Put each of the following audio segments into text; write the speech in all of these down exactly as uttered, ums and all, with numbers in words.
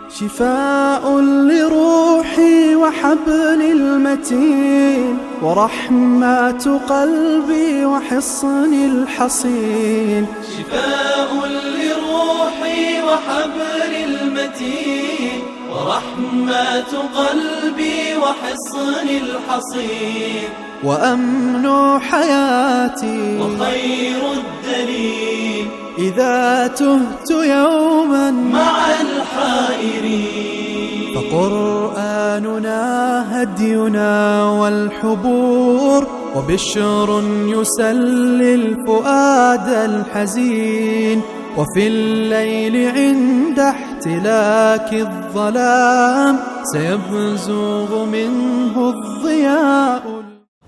شفاء لروحي وحبل المتين، ورحمة قلبي وحصن الحصين. شفاء لروحي وحبل المتين، ورحمة قلبي وحصن الحصين. وأمن حياتي وخير الدليل، إذا تهت يوما مع الحائرين. فقرآننا هدينا والحبور، وبشر يسلي الفؤاد الحزين. وفي الليل عند احتلاك الظلام، سيبزغ منه الضياء.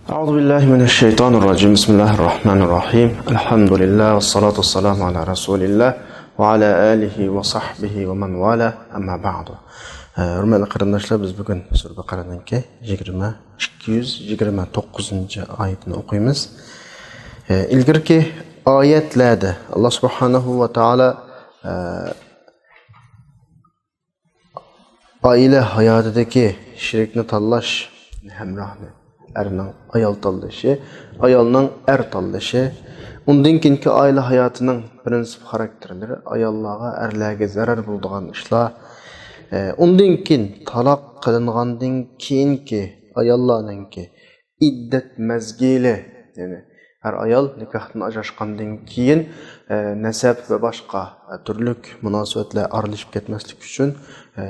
أعوذ بالله من الشيطان الرجيم. بسم الله الرحمن الرحيم. الحمد لله والصلاة والسلام على رسول الله وعلى آله وصحبه ومن والاه. أما بعد. ھۆرمەتلىك قېرىنداشلار، بىز بۈگۈن سۈرە بەقەرەنىڭكى يىگىرمە، ئىككى يۈز يىگىرمە توققۇزىنچى ئايىتىنى ئوقۇيمىز. ئىلگىرىكى ئايەتلەردە ئاللا سۇبھانەھۇ ۋە تائالا ئائىلە ھاياتىدىكى شېرىكنى تاللاش، ھەمراھنى، ئەرنىڭ ئايال تاللىشى، ئايالنىڭ ئەر تاللىشى، ئۇندىن كېيىنكى ئائىلە ھاياتىنىڭ پىرىنسىپ خاراكتېرلىرى، ئاياللارغا، ئەرلەرگە زەرەر بولىدىغان ئىشلار، ئۇندىن كېيىن تالاق قىلىنغاندىن كېيىنكى ئاياللارنىڭكى ئىددەت مەزگىلى، يەنى ئەر-ئايال نىكاھتىن ئاجراشقاندىن كېيىن، ئە، نەسەب ۋە باشقا، ئە، تۈرلۈك مۇناسىۋەتلەر ئارىلىشىپ كەتمەسلىك ئۈچۈن، ئە،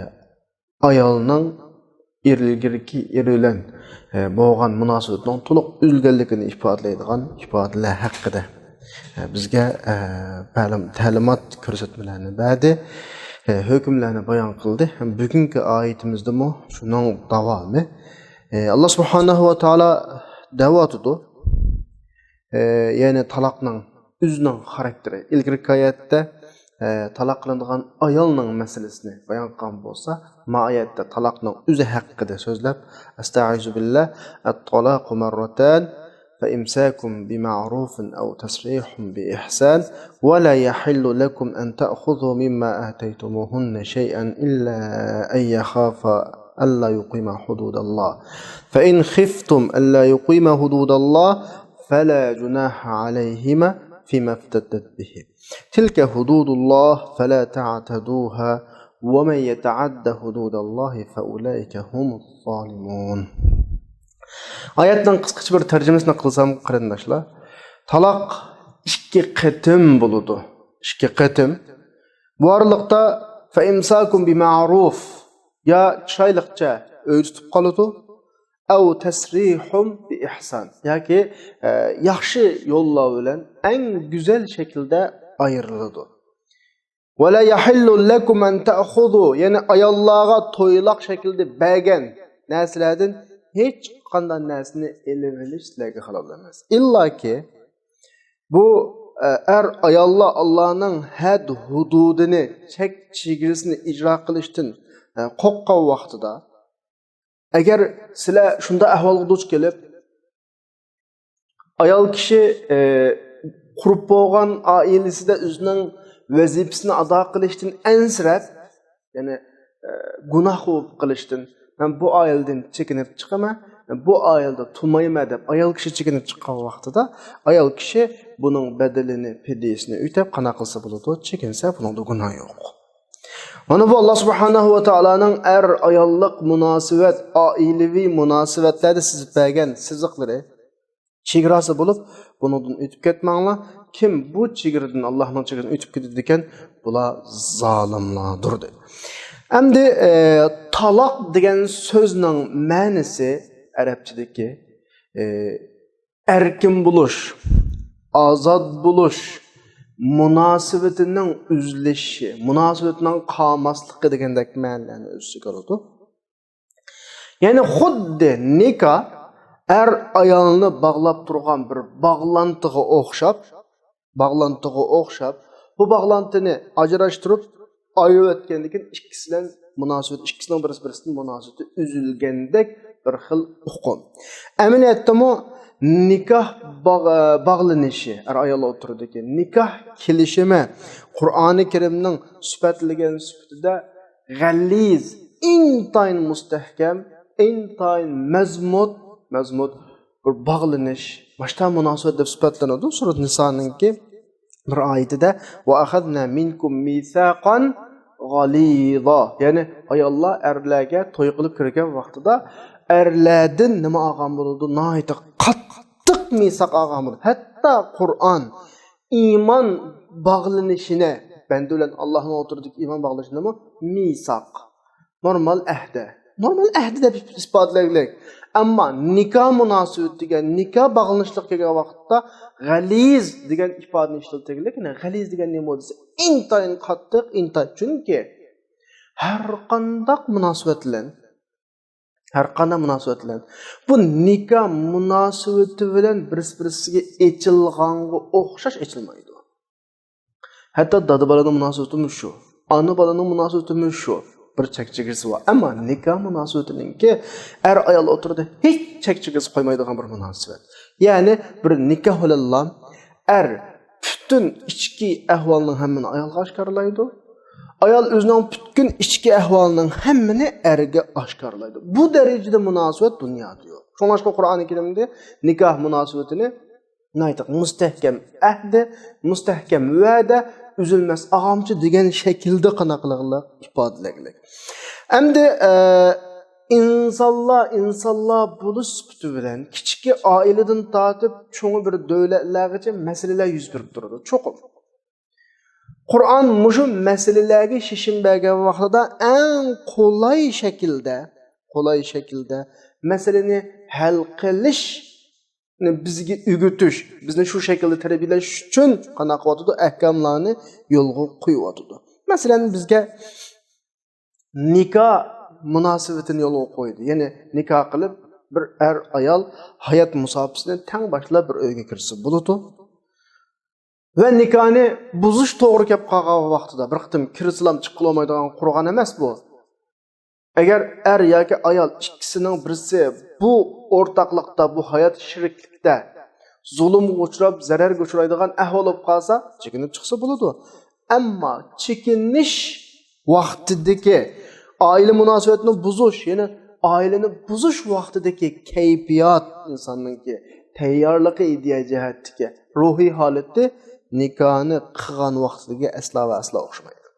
ئايالنىڭ ئىلگىرىكى ئېرى بىلەن، ئە، بولغان مۇناسىۋىتىنىڭ تولۇق ئۈزۈلگەنلىكىنى ئىپادىلەيدىغان ئىپادىلەر ھەققىدە، ئە، بىزگە، ئە، مەلۇم تەلىمات، كۆرسەتمىلەرنى بەردى، ئە، ھۆكۈملەرنى بايان قىلدى. ھەم بۈگۈنكى ئايىتىمىزدىمۇ شۇنىڭ داۋامى. ئە، ئاللا سۇبھانەھۇ ۋە تائالا دەۋاتىدۇ. ئە، يەنى تالاقنىڭ ئۆزىنىڭ خاراكتېرى. ئىلگىرىكى ئايەتتە، ئە، تالاق قىلىنىدىغان ئايالنىڭ مەسىلىسىنى بايان قىلغان بولسا، ما ئايەتتە تالاقنىڭ ئۆزى ھەققىدە سۆزلەپ، ئەستەئىزۇ بىللا، الطلاق مرتان، فإمساك بمعروف أو تسريح بإحسان، ولا يحل لكم أن تأخذوا مما آتيتموهن شيئا إلا أن يخافا ألا يقيما حدود الله. فإن خفتم ألا يقيما حدود الله فلا جناح عليهما فيما افتدت به. تلك حدود الله فلا تعتدوها ومن يتعد حدود الله فأولئك هم الظالمون. ئايەتنىڭ قىسقىچە بىر تەرجىمىسىنى قىلسام، قېرىنداشلار، تالاق ئىككى قېتىم بولىدۇ. ئىككى قېتىم. بۇ ئارىلىقتا فإمساك بمعروف، يا چىرايلىقچە ئۆي تۇتۇپ قالىدۇ، أو تسريح بإحسان، ياكى، ئە، ياخشى يوللار بىلەن ئەڭ گۈزەل شەكىلدە ئايرىلىدۇ. ولا يحل لكم أن تأخذوا، يەنى ئاياللارغا تويلاق شەكىلدە بەرگەن نەرسىلەردىن ھېچقانداق نەرسىنى ئېلىۋېلىش سىلەرگە ھالال ئەمەس. ئىللاكى بۇ، ئە، ئەر-ئاياللار ئاللانىڭ ھەد-ھۇدۇدىنى، چەك-چېگرىسىنى ئىجرا قىلىشتىن، ئە، قورققان ۋاقتىدا، ئەگەر سىلەر شۇنداق ئەھۋالغا دۇچ كېلىپ، ئايال كىشى، ئە، قۇرۇپ بولغان ئائىلىسىدە ئۆزىنىڭ ۋەزىپىسىنى ئادا قىلىشتىن ئەنسىرەپ، يەنى، ئە، گۇناھ بولۇپ قېلىشتىن، مەن بۇ ئائىلىدىن چېكىنىپ چىقىمەن، بۇ ئائىلىدە تۇرمايمەن دەپ ئايال كىشى چېكىنىپ چىققان ۋاقتىدا، ئايال كىشى بۇنىڭ بەدىلىنى، پىدىيىسىنى ئۆتەپ قانداق قىلسا بولىدۇ، چېكىنسە بۇنىڭدا گۇناھ يوق. مانا بۇ ئاللا سۇبھانەھۇ ۋە تائالانىڭ ئەر-ئاياللىق مۇناسىۋەت، ئائىلىۋى مۇناسىۋەتلەردە سىزىپ بەرگەن سىزىقلىرى، چېگراسى بولۇپ، بۇنىڭدىن ئۆتۈپ كەتمەڭلار. كىم بۇ چېگرىدىن، ئاللانىڭ چېگرىدىن ئۆتۈپ كېتىدىكەن، بۇلار زالىملاردۇر، دېدى. ئەمدى، ئە، تالاق دېگەن سۆزنىڭ مەنىسى ئەرەبچىدىكى، ئە، ئەركىن بولۇش، ئازاد بولۇش، مۇناسىۋىتىنىڭ ئۈزۈلۈشى، مۇناسىۋىتىنىڭ قالماسلىقى دېگەندەك مەنىلەرنى ئۆز ئىچىگە ئالىدۇ. يەنى خۇددى نىكاھ ئەر-ئايالنى باغلاپ تۇرغان بىر باغلانتىغا ئوخشاپ، باغلانتىغا ئوخشاپ، بۇ باغلانتىنى ئاجراشتۇرۇپ، ئايرىۋەتكەندىن كېيىن ئىككىسى بىلەن مۇناسىۋەت، ئىككىسىنىڭ بىرسى بىرسىدىن مۇناسىۋىتى ئۈزۈلگەندەك بىر خىل ئۇقۇم. ئەمەلىيەتتىمۇ نىكاھ باغ-، باغلىنىشى، ئەر-ئايال ئوتتۇرىدىكى نىكاھ كېلىشىمى قۇرئانى كەرىمنىڭ سۈپەتلىگەن سۈپىتىدە غەلىز، ئىنتايىن مۇستەھكەم، ئىنتايىن مەزمۇت، مەزمۇت بىر باغلىنىش، ماشتا مۇناسىۋەت دەپ سۈپەتلىنىدۇ سۈرە نىسانىڭكى بىر ئايىتىدە، «ۋە ئەخەزنا مىنكۇم مىساقان غەلىزا.» يەنى ئاياللار ئەرلەرگە توي قىلىپ كىرگەن ۋاقتىدا ئەرلەردىن نېمە ئالغان بولىدۇ؟ ناھايىتى قاتتىق مىساق ئالغان بولىدۇ. ھەتتا قۇرئان ئىمان باغلىنىشىنى، بەندە بىلەن ئاللاھنىڭ ئوتتۇرىدىكى ئىمان باغلىنىشىنىمۇ مىساق، نورمال ئەھدە، نورمال ئەھدە دەپ ئىپادىلەگلىك. ئەمما نىكاھ مۇناسىۋىتىگە، نىكاھ باغلىنىشلىق كەلگەن ۋاقىتتا غەلىز دېگەن ئىپادىنى ئىشلىتىگلىك. يەنى غەلىز دېگەن نېمە دېسە، ئىنتايىن قاتتىق، ئىنتايىن. چۈنكى ھەر قانداق مۇناسىۋەت بىلەن، ھەر قانداق مۇناسىۋەت بىلەن بۇ نىكاھ مۇناسىۋىتى بىلەن بىرسى-بىرسىگە ئېچىلغانغا ئوخشاش ئېچىلمايدۇ. ھەتتا دادا-بالىنىڭ مۇناسىۋىتىمۇ شۇ، ئانا-بالىنىڭ مۇناسىۋىتىمۇ شۇ، بىر چەك-چېگرىسى بار. ئەمما نىكاھ مۇناسىۋىتىنىڭكى ئەر-ئايال ئوتتۇرىدا ھېچ چەك-چېگرىسى قويمايدىغان بىر مۇناسىۋەت. يەنى بىر نىكاھ بىلەنلا ئەر پۈتۈن ئىچكى ئەھۋالنىڭ ھەممىنى ئايالغا ئاشكارىلايدۇ. ئايال ئۆزىنىڭ پۈتكۈل ئىچكى ئەھۋالىنىڭ ھەممىنى ئەرگە ئاشكارىلايدۇ. بۇ دەرىجىدە مۇناسىۋەت دۇنيادا يوق. شۇڭلاشقا قۇرئانى كەرىمدە نىكاھ مۇناسىۋىتىنى ناھايىتى مۇستەھكەم ئەھدى، مۇستەھكەم ۋەدە، ئۈزۈلمەس ئاغامچى دېگەن شەكىلدە قانداق قىلغىلىق ئىپادىلەگلىك. ئەمدى، ئە، ئىنسانلار، ئىنسانلار بولۇش سۈپىتى بىلەن كىچىكى ئائىلىدىن تارتىپ چوڭى بىر دۆلەتلەرگىچە مەسىلىلەر يۈز بېرىپ تۇرىدۇ، چوقۇم. قۇرئان مۇشۇ مەسىلىلەرگە شېشىم بەرگەن ۋاقتىدا ئەڭ قولاي شەكىلدە، قولاي شەكىلدە مەسىلىنى ھەل قىلىشنى بىزگە ئۆگىتىش، بىزنى شۇ شەكىلدە تەربىيەلەش ئۈچۈن قانداق قىلىۋاتىدۇ؟ ئەھكاملارنى يولغا قويۇۋاتىدۇ. مەسىلەن، بىزگە نىكاھ مۇناسىۋىتىنى يولغا قويدى. يەنى نىكاھ قىلىپ، بىر ئەر-ئايال ھايات مۇساپىسىنى تەڭ باشلاپ بىر ئۆيگە كىرسە بولىدۇ. ۋە نىكاھنى بۇزۇش توغرا كەپ قالغان ۋاقتىدا، بىر قېتىم كىرسىلام چىققىلى بولمايدىغان قۇرغان ئەمەس بۇ. ئەگەر ئەر ياكى ئايال ئىككىسىنىڭ بىرسى بۇ ئورتاقلىقتا، بۇ ھايات شېرىكلىكتە زۇلۇمغا ئۇچراپ، زەرەرگە ئۇچرايدىغان ئەھۋال بولۇپ قالسا، چېكىنىپ چىقسا بولىدۇ. ئەمما چېكىنىش ۋاقتىدىكى ئائىلە مۇناسىۋەتنى بۇزۇش، يەنى ئائىلىنى بۇزۇش ۋاقتىدىكى كەيپىيات، ئىنساننىڭكى تەييارلىقى، ئىدىيە جەھەتتىكى روھىي ھالىتى نىكاھنى قىلغان ۋاقتىدىكى ئەسلا ۋە ئەسلا ئوخشىمايدۇ.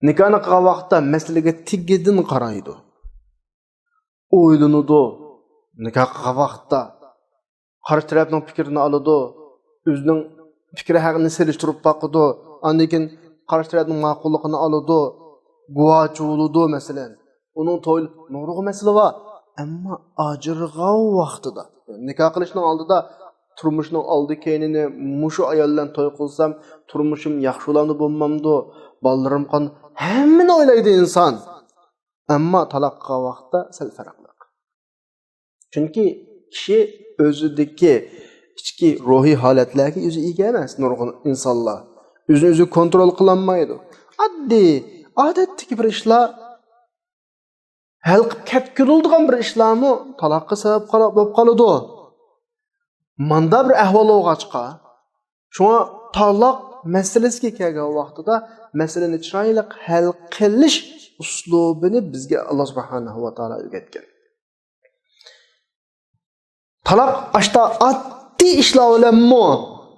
نىكاھنى قىلغان ۋاقىتتا مەسىلىگە تېگىدىن قارايدۇ. ئويلىنىدۇ. نىكاھ قىلغان ۋاقىتتا قارشى تەرەپنىڭ پىكرىنى ئالىدۇ. ئۆزىنىڭ پىكرى ھەققىنى سېلىشتۇرۇپ باقىدۇ. ئاندىن كېيىن قارشى تەرەپنىڭ ماقۇللۇقىنى ئالىدۇ. گۇۋاچى بولىدۇ، مەسىلەن. ئۇنىڭ توي نۇرغۇن مەسىلە بار. ئەمما ئاجرىغان ۋاقتىدا، نىكاھ قىلىشنىڭ ئالدىدا تۇرمۇشنىڭ ئالدى-كەينىنى، مۇشۇ ئايال بىلەن توي قىلسام تۇرمۇشۇم ياخشى بولامدۇ، بولمامدۇ، بالىلىرىم قان-، ھەممىنى ئويلايدۇ ئىنسان. ئەمما تالاق قىلغان ۋاقىتتا سەل پەرقلىق. چۈنكى كىشى ئۆزىدىكى ئىچكى روھىي ھالەتلەرگە ئۆزى ئىگە ئەمەس. نۇرغۇن ئىنسانلار ئۆزىنى ئۆزى كونترول قىلالمايدۇ. ئاددىي، ئادەتتىكى بىر ئىشلار، ھەل قىلىپ كەتكۈلۈلىدىغان بىر ئىشلارمۇ تالاققا سەۋەب قالا-، بولۇپ قالىدۇ. ماندا بىر ئەھۋال بولغاچقا، شۇڭا تالاق مەسىلىسىگە كەلگەن ۋاقتىدا مەسىلىنى چىرايلىق ھەل قىلىش ئۇسلۇبىنى بىزگە ئاللا سۇبھانەھۇ ۋە تائالا ئۆگەتكەن. تالاق ئاشتا ئاددىي ئىشلار بىلەنمۇ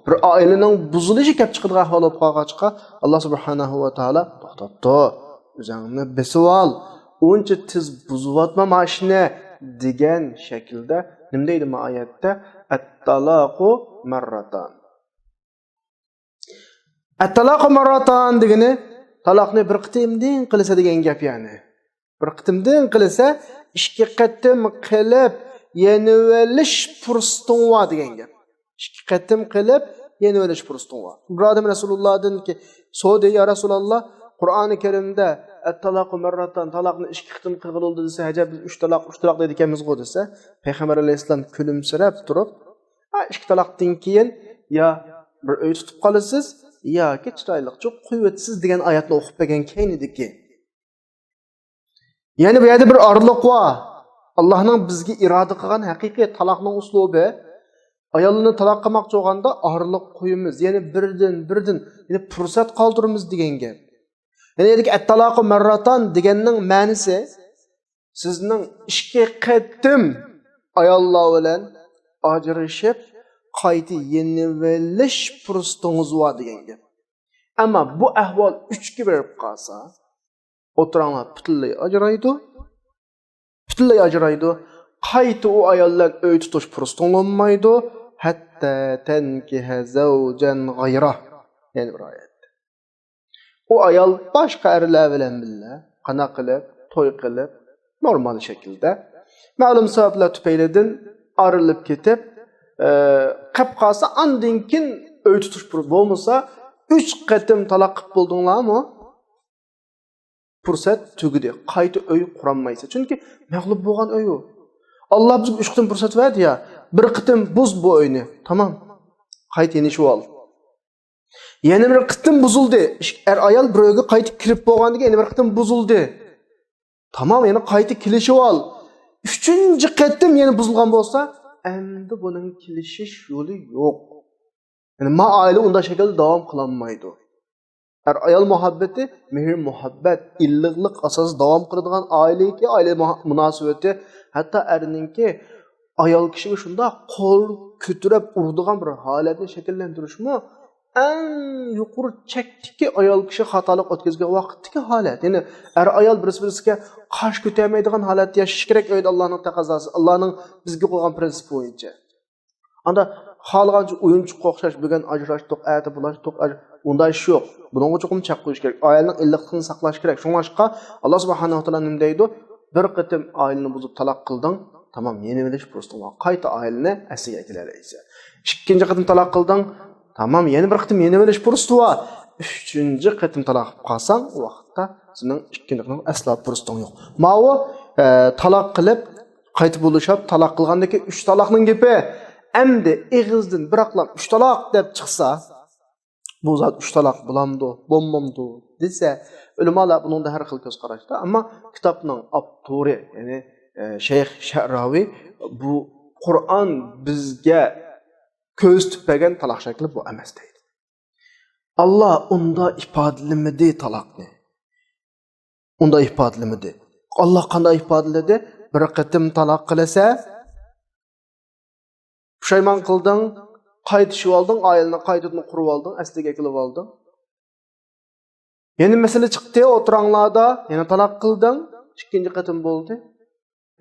بىر ئائىلىنىڭ بۇزۇلۇشى كەپ چىقىدىغان ئەھۋال بولۇپ قالغاچقا، ئاللا سۇبھانەھۇ ۋە تائالا توختاپتۇ، ئۆزۈڭنى بېسىۋال، ئۇنچە تېز بۇزۇۋاتما ما ئىشنى دېگەن شەكىلدە نېمە دەيدۇ ما ئايەتتە؟ ئەتتالاقۇ مەرراتان. ئەتتالاقۇ مەرراتان دېگىنى تالاقنى بىر قېتىمدىن قىلىسە دېگەن گەپ يەنى. بىر قېتىمدىن قىلىسە، ئىككى قېتىم قىلىپ يېنىۋېلىش پۇرسىتىڭ بار دېگەن گەپ. ئىككى قېتىم قىلىپ يېنىۋېلىش پۇرسىتىڭ بار. بىر ئادەم رەسۇلۇللادىن كى-، سورىدى، يا رەسۇلاللا، قۇرئانى كەرىمدە ئەتتالاقۇ مەرراتان، تالاقنى ئىككى قېتىم قىلغىلى بولىدۇ دېسە، ھەجەپ بىز ئۈچ تالاق، ئۈچ تالاق دەيدىكەنمىزغۇ دېسە، پەيغەمبەر ئەلەيھىسسالام كۈلۈمسىرەپ تۇرۇپ، ھە، ئىككى تالاقتىن كېيىن يا بىر ئۆي تۇتۇپ قالىسىز ياكى چىرايلىقچە قويۇۋېتىسىز دېگەن ئايەتنى ئوقۇپ بەرگەن كەينىدىكى. يەنى بۇ يەردە بىر ئارىلىق بار. ئاللانىڭ بىزگە ئىرادە قىلغان ھەقىقىي تالاقنىڭ ئۇسلۇبى، ئاياللىرىنى تالاق قىلماقچى بولغاندا ئارىلىق قويىمىز، يەنى بىردىن، بىردىن، يەنى پۇرسەت قالدۇرىمىز دېگەن گەپ. يەنى ئەتتالاقۇ مەرراتان دېگەننىڭ مەنىسى، سىزنىڭ ئىككى قېتىم ئاياللار بىلەن ئاجرىشىپ، قايتا يېنىۋېلىش پۇرسىتىڭىز بار دېگەن گەپ. ئەمما بۇ ئەھۋال ئۈچكە بېرىپ قالسا، ئوتتۇراڭلار پۈتۈنلەي ئاجرايدۇ. پۈتۈنلەي ئاجرايدۇ. قايتا ئۇ ئايال بىلەن ئۆي تۇتۇش پۇرسىتىڭ بولمايدۇ. ھەتتا تەنكىھە زەۋجەن غەيرە. يەنە بىر ئايەت. ئۇ ئايال باشقا ئەرلەر بىلەن بىللە قانداق قىلىپ، توي قىلىپ، نورمال شەكىلدە، مەلۇم سەۋەبلەر تۈپەيلىدىن ئايرىلىپ كېتىپ، ئە، قېلىپ قالسا، ئاندىن كېيىن ئۆي تۇتۇش پۇر-، بولمىسا، ئۈچ قېتىم تالاق قىلىپ بولدۇڭلارمۇ؟ پۇرسەت تۈگىدى. قايتا ئۆي قۇرالمايسەن. چۈنكى مەغلۇپ بولغان ئۆي ئۇ. ئاللا بىزگە ئۈچ قېتىم پۇرسەت بەردى يا. بىر قېتىم بۇز بۇ ئۆينى. تامام. قايتا يېنىشىۋال. يەنە بىر قېتىم بۇزۇلدى. ئىش-، ئەر-ئايال بىر ئۆيگە قايتا كىرىپ بولغاندىن كېيىن يەنە بىر قېتىم بۇزۇلدى. تامام، يەنە قايتا كېلىشىۋال. ئۈچىنچى قېتىم يەنە بۇزۇلغان بولسا، ئەمدى بۇنىڭ كېلىشىش يولى يوق. يەنى ما ئائىلە ئۇنداق شەكىلدە داۋام قىلالمايدۇ. ئەر-ئايال مۇھەببىتى، مېھىر-مۇھەببەت، ئىللىقلىق ئاساسىدا داۋام قىلىدىغان ئائىلىكى، ئائىلە مۇھا-، مۇناسىۋىتى، ھەتتا ئەرنىڭكى ئايال كىشىگە شۇنداق قول كۆتۈرۈپ ئۇرىدىغان بىر ھالەتنى شەكىللەندۈرۈشمۇ ئەڭ يۇقىرى چەكتىكى ئايال كىشى خاتالىق ئۆتكۈزگەن ۋاقىتتىكى ھالەت. يەنى ئەر-ئايال بىرسى-بىرسىگە قارشى كۆتۈرمەيدىغان ھالەتتە ياشاش كېرەك ئۆيدە، ئاللانىڭ تەقەززاسى، ئاللانىڭ بىزگە قويغان پرىنسىپى بويىچە. ئاندا خالىغانچە ئويۇنچۇققا ئوخشاش، بۈگۈن ئاجراشتۇق، ئەتە بۇلاشتۇق، ئاج-، ئۇنداق ئىش يوق. بۇنىڭغا چوقۇم چەك قويۇش كېرەك. ئائىلىنىڭ ئىللىقلىقىنى ساقلاش كېرەك. شۇڭلاشقا، ئاللا سۇبھانەھۇ ۋە تائالا نېمە دەيدۇ؟ بىر قېتىم ئائىلىنى بۇزۇپ تالاق قىلدىڭ، تامام، يېنىۋېلىش پۇرسىتىڭ بار. قايتا ئائىلىنى ئەسلىگە ئەكېلەلەيسەن. ئىككىنچى قېتىم تالاق قىلدىڭ، تامام، يەنە بىر قېتىم يېنىۋېلىش پۇرسىتى بار. ئۈچىنچى قېتىم تالاق قىلىپ قالساڭ، ئۇ ۋاقىتتا سېنىڭ ئىككىنچى قېتىم ئەسلا پۇرسىتىڭ يوق. ماۋۇ، ئە، تالاق قىلىپ، قايتا بولۇشۇپ، تالاق قىلغاندىن كېيىن ئۈچ تالاقنىڭ گېپى. ئەمدى ئېغىزدىن بىراقلا ئۈچ تالاق دەپ چىقسا، بۇ زات ئۈچ تالاق بولامدۇ، بولمامدۇ دېسە، ئۆلىمالار بۇنىڭدا ھەر خىل كۆز قاراشتا. ئەمما كىتابنىڭ ئاپتورى، يەنى، ئە، شەيخ شەئراۋى بۇ قۇرئان بىزگە كۆرسىتىپ بەرگەن تالاق شەكلى بۇ ئەمەس دەيدۇ. ئاللا ئۇنداق ئىپادىلىمىدى تالاقنى. ئۇنداق ئىپادىلىمىدى. ئاللا قانداق ئىپادىلىدى؟ بىر قېتىم تالاق قىلىسە، پۇشايمان قىلدىڭ، قايتىشىۋالدىڭ، ئائىلىنى قايتىدىن قۇرۇۋالدىڭ، ئەسلىگە ئەكېلىۋالدىڭ. يەنە مەسىلە چىقتى ئوتتۇراڭلاردا، يەنە تالاق قىلدىڭ، ئىككىنچى قېتىم بولدى.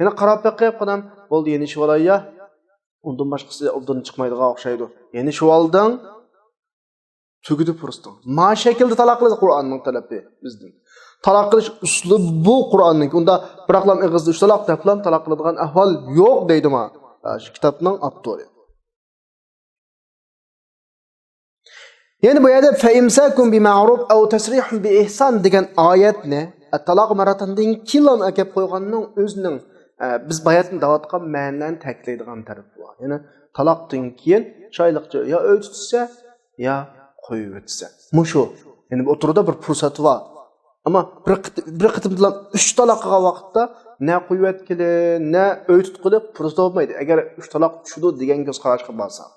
يەنە قاراپ بېقىپ، قانام، بولدى، يېنىشىۋالاي يا. ئۇندىن باشقىسى ئوبدان چىقمايدىغان ئوخشايدۇ. يېنىشىۋالدىڭ، تۈگىدى پۇرسىتىڭ. ما شەكىلدە تالاق قىلىدۇ قۇرئاننىڭ تەلىپى بىزدىن. تالاق قىلىش ئۇسلۇبى بۇ قۇرئاننىڭكى. ئۇندا بىراقلام ئېغىزدا ئۈچ تالاق دەپلام تالاق قىلىدىغان ئەھۋال يوق دەيدۇ ما. شۇ كىتابنىڭ ئاپتورى. يەنى بۇ يەردە فەئىمساكۇم بىمەئرۇف ئەۋ تەسرىھۇم بىئىھسان دېگەن ئايەتنى، ئەتتالاقۇ مەرراتاندىن كېيىنلا ئەكەپ قويغاننىڭ ئۆزىنىڭ، ئە، بىز باياتىن دەۋاتقان مەنىلەرنى تەكىتلەيدىغان تەرىپى بار. يەنى تالاقتىن كېيىن شايلىقچە يا ئۆي تۇتسا، يا قويۇۋەتسە. مۇشۇ. يەنى بۇ ئوتتۇرىدا بىر پۇرسەت بار. ئەمما بىر قېتىم، بىر قېتىمدىلا ئۈچ تالاق قىلغان ۋاقىتتا نە قويۇۋەتكىلى، نە ئۆي تۇتقىلى پۇرسەت بولمايدۇ. ئەگەر ئۈچ تالاق چۈشىدۇ دېگەن كۆز قاراشقا بارساق.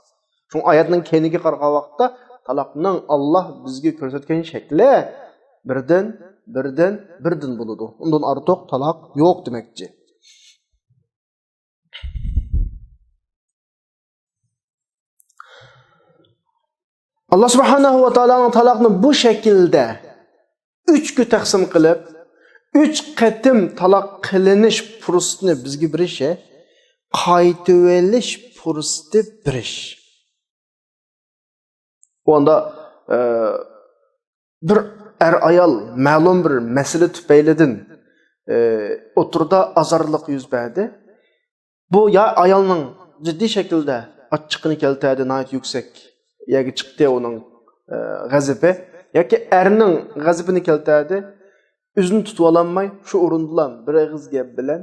شۇڭا ئايەتنىڭ كەينىگە قارىغان ۋاقىتتا تالاقنىڭ ئاللا بىزگە كۆرسەتكەن شەكلى بىردىن، بىردىن، بىردىن بولىدۇ. ئۇندىن ئارتۇق تالاق يوق دېمەكچى. ئاللا سۇبھانەھۇ ۋە تائالانىڭ تالاقنى بۇ شەكىلدە ئۈچكە تەقسىم قىلىپ، ئۈچ قېتىم تالاق قىلىنىش پۇرسىتىنى بىزگە بېرىشى، قايتىۋېلىش پۇرسىتى بېرىش. ئۇ ئاندا، ئە، بىر ئەر-ئايال مەلۇم بىر مەسىلە تۈپەيلىدىن، ئە، ئوتتۇرىدا ئازارلىق يۈز بەردى. بۇ يا ئايالنىڭ جىددىي شەكىلدە ئاچچىقىنى كەلتۈردى، ناھايىتى يۈكسەك يەرگە چىقتى ئۇنىڭ، ئە، غەزىپى، ياكى ئەرنىڭ غەزىپىنى كەلتۈردى، ئۆزىنى تۇتۇۋالالماي، شۇ ئورۇندىلا بىر ئېغىز گەپ بىلەن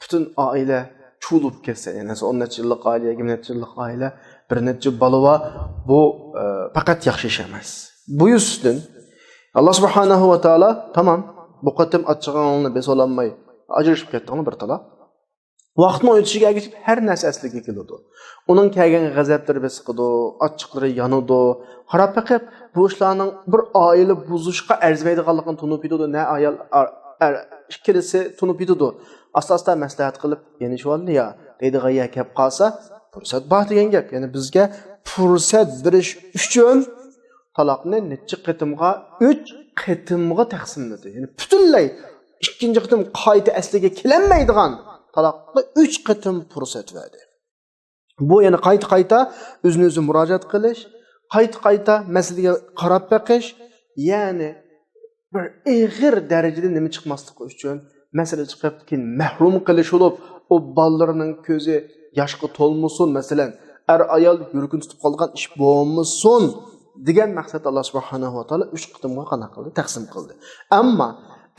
پۈتۈن ئائىلە چۇۋۇلۇپ كەتسە، يەنى ئون نەچچە يىللىق ئائىلە، يىگىرمە نەچچە يىللىق ئائىلە، بىر نەچچە بالا بار، بۇ، ئە، پەقەت ياخشى ئىش ئەمەس. بۇ يۈزىسىدىن ئاللا سۇبھانەھۇ ۋە تائالا، تامام، بۇ قېتىم ئاچچىقىڭلارنى بېسىۋالالماي ئاجرىشىپ كەتتىڭلار بىر تالاق. ۋاقىتنىڭ ئۆتۈشىگە ئەگىشىپ ھەر نەرسە ئەسلىگە كېلىدۇ. ئۇنىڭ كەلگەن غەزەپلىرى بېسىقىدۇ، ئاچچىقلىرى يانىدۇ. قاراپ بېقىپ، بۇ ئىشلارنىڭ بىر ئائىلە بۇزۇشقا ئەرزىمەيدىغانلىقىنى تونۇپ يېتىدۇ، نە ئايال، ئەر، ئەر ئىككىلىسى تونۇپ يېتىدۇ. ئاستا-ئاستا مەسلىھەت قىلىپ، يېنىشىۋالدى يا دەيدىغان يەر كەپ قالسا، پۇرسەت بار دېگەن گەپ. يەنى بىزگە پۇرسەت بېرىش ئۈچۈن تالاقنى نەچچە قېتىمغا؟ ئۈچ قېتىمغا تەقسىملىدى. يەنى پۈتۈنلەي ئىككىنچى قېتىم قايتا ئەسلىگە كېلەلمەيدىغان تالاققا ئۈچ قېتىم پۇرسەت بەردى. بۇ يەنى قايتا-قايتا ئۆزىنى ئۆزى مۇراجىئەت قىلىش، قايتا-قايتا مەسىلىگە قاراپ بېقىش، يەنى بىر ئېغىر دەرىجىدە نېمە چىقماسلىقى ئۈچۈن، مەسىلە چىقىپ، كېيىن مەھرۇم قىلىش بولۇپ، ئۇ بالىلىرىنىڭ كۆزى ياشقا تولمىسۇن، مەسىلەن، ئەر-ئايال يۈرىكىنى تۇتۇپ قالغان ئىش بولمىسۇن دېگەن مەقسەتتە ئاللا سۇبھانەھۇ ۋە تائالا ئۈچ قېتىمغا قانداق قىلدى؟ تەقسىم قىلدى. ئەمما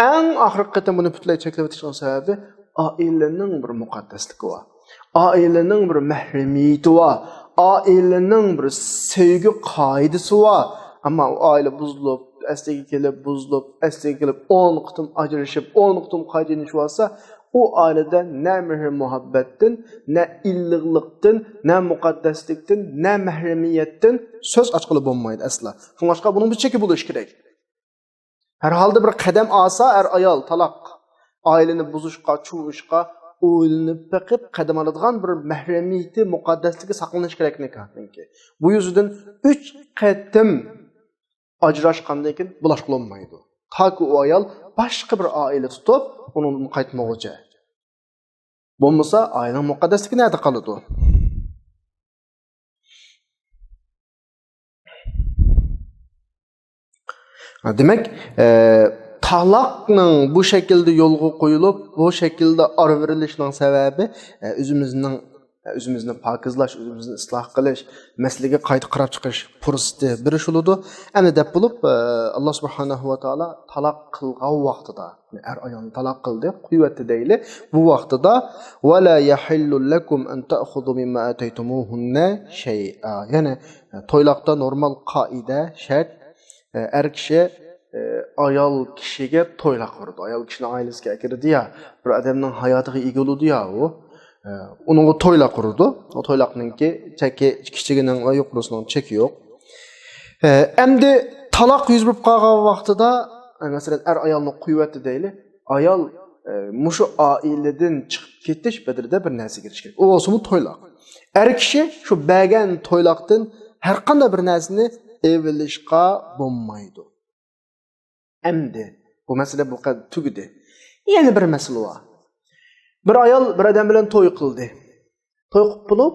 ئەڭ ئاخىرقى قېتىم بۇنى پۈتۈنلەي چەكلەپ ئۆتۈشنىڭ سەۋەبى ئائىلىنىڭ بىر مۇقەددەسلىكى بار. ئائىلىنىڭ بىر مەھرىمىيىتى بار. ئائىلىنىڭ بىر سۆيگۈ قائىدىسى بار. ئەمما ئۇ ئائىلە بۇزۇلۇپ، ئەسلىگە كېلىپ، بۇزۇلۇپ، ئەسلىگە كېلىپ، ئون قېتىم ئاجرىشىپ، ئون قېتىم قايتا يېنىشىۋالسا، ئۇ ئائىلىدە نە مېھىر-مۇھەببەتتىن، نە ئىللىقلىقتىن، نە مۇقەددەسلىكتىن، نە مەھرىمىيەتتىن سۆز ئاچقىلى بولمايدۇ ئەسلا. شۇڭلاشقا بۇنىڭ بىر چېكى بولۇشى كېرەك. ھەر ھالدا بىر قەدەم ئالسا ئەر-ئايال تالاق، ئائىلىنى بۇزۇشقا، چۇۋۇشقا ئويلىنىپ بېقىپ قەدەم ئالىدىغان بىر مەھرىمىيىتى، مۇقەددەسلىكى ساقلىنىشى كېرەك نىكاھنىڭكى. بۇ يۈزىدىن ئۈچ قېتىم ئاجراشقاندىن كېيىن بۇلاشقا بولمايدۇ. تاكى ئۇ ئايال باشقا بىر ئائىلە تۇتۇپ، ئۇنىڭدىن قايتمىغۇچە. بولمىسا، ئائىلىنىڭ مۇقەددەسلىكى نەدە قالىدۇ؟ دېمەك، ئە، تالاقنىڭ بۇ شەكىلدە يولغا قويۇلۇپ، بۇ شەكىلدە ئارىۋېرىلىشىنىڭ سەۋەبى، ئە، ئۆزىمىزنىڭ، ئە، ئۆزىمىزنى پاكىزلاش، ئۆزىمىزنى ئىسلاھ قىلىش، مەسىلىگە قايتا قاراپ چىقىش پۇرسىتى بېرىش بولىدۇ. ئەمدى دەپ بولۇپ، ئە، ئاللا سۇبھانەھۇ ۋە تائالا تالاق قىلغان ۋاقتىدا، يەنى ئەر ئايالنى تالاق قىلدى، قويۇۋەتتى دەيلى. بۇ ۋاقتىدا، «ولا يحل لكم أن تأخذوا مما آتيتموهن شيئا.» يەنى، تويلاقتا نورمال قائىدە، شەرت، ئەر كىشى، ئايال كىشىگە تويلاق ئۇرىدۇ. ئايال كىشىنىڭ ئائىلىسىگە ئەكىرىدۇ يا، بىر ئادەمنىڭ ھاياتىغا ئىگە بولىدۇ يا ئۇ. ئۇنىڭغا تويلاق ئۇرىدۇ. ئۇ تويلاقنىڭكى چەكى، كىچىكىنىڭ ۋە يۇقىرىسىنىڭ چېكى يوق. ئەمدى تالاق يۈز بېرىپ قالغان ۋاقتىدا، مەسىلەن، ئەر ئايالنى قويۇۋەتتى دەيلى. ئايال، ئە، مۇشۇ ئائىلىدىن چىقىپ كېتىش بەدىلىدە بىر نەرسىگە ئېرىشكەن. ئۇ بولسىمۇ تويلاق. ئەر كىشى شۇ بەرگەن تويلاقتىن ھەر قانداق بىر نەرسىنى ئېلىۋېلىشقا بولمايدۇ. ئەمدى بۇ مەسىلە بۇ قەدەر تۈگىدى. يەنە بىر مەسىلە بار. بىر ئايال بىر ئادەم بىلەن توي قىلدى. توي قىلىپ بولۇپ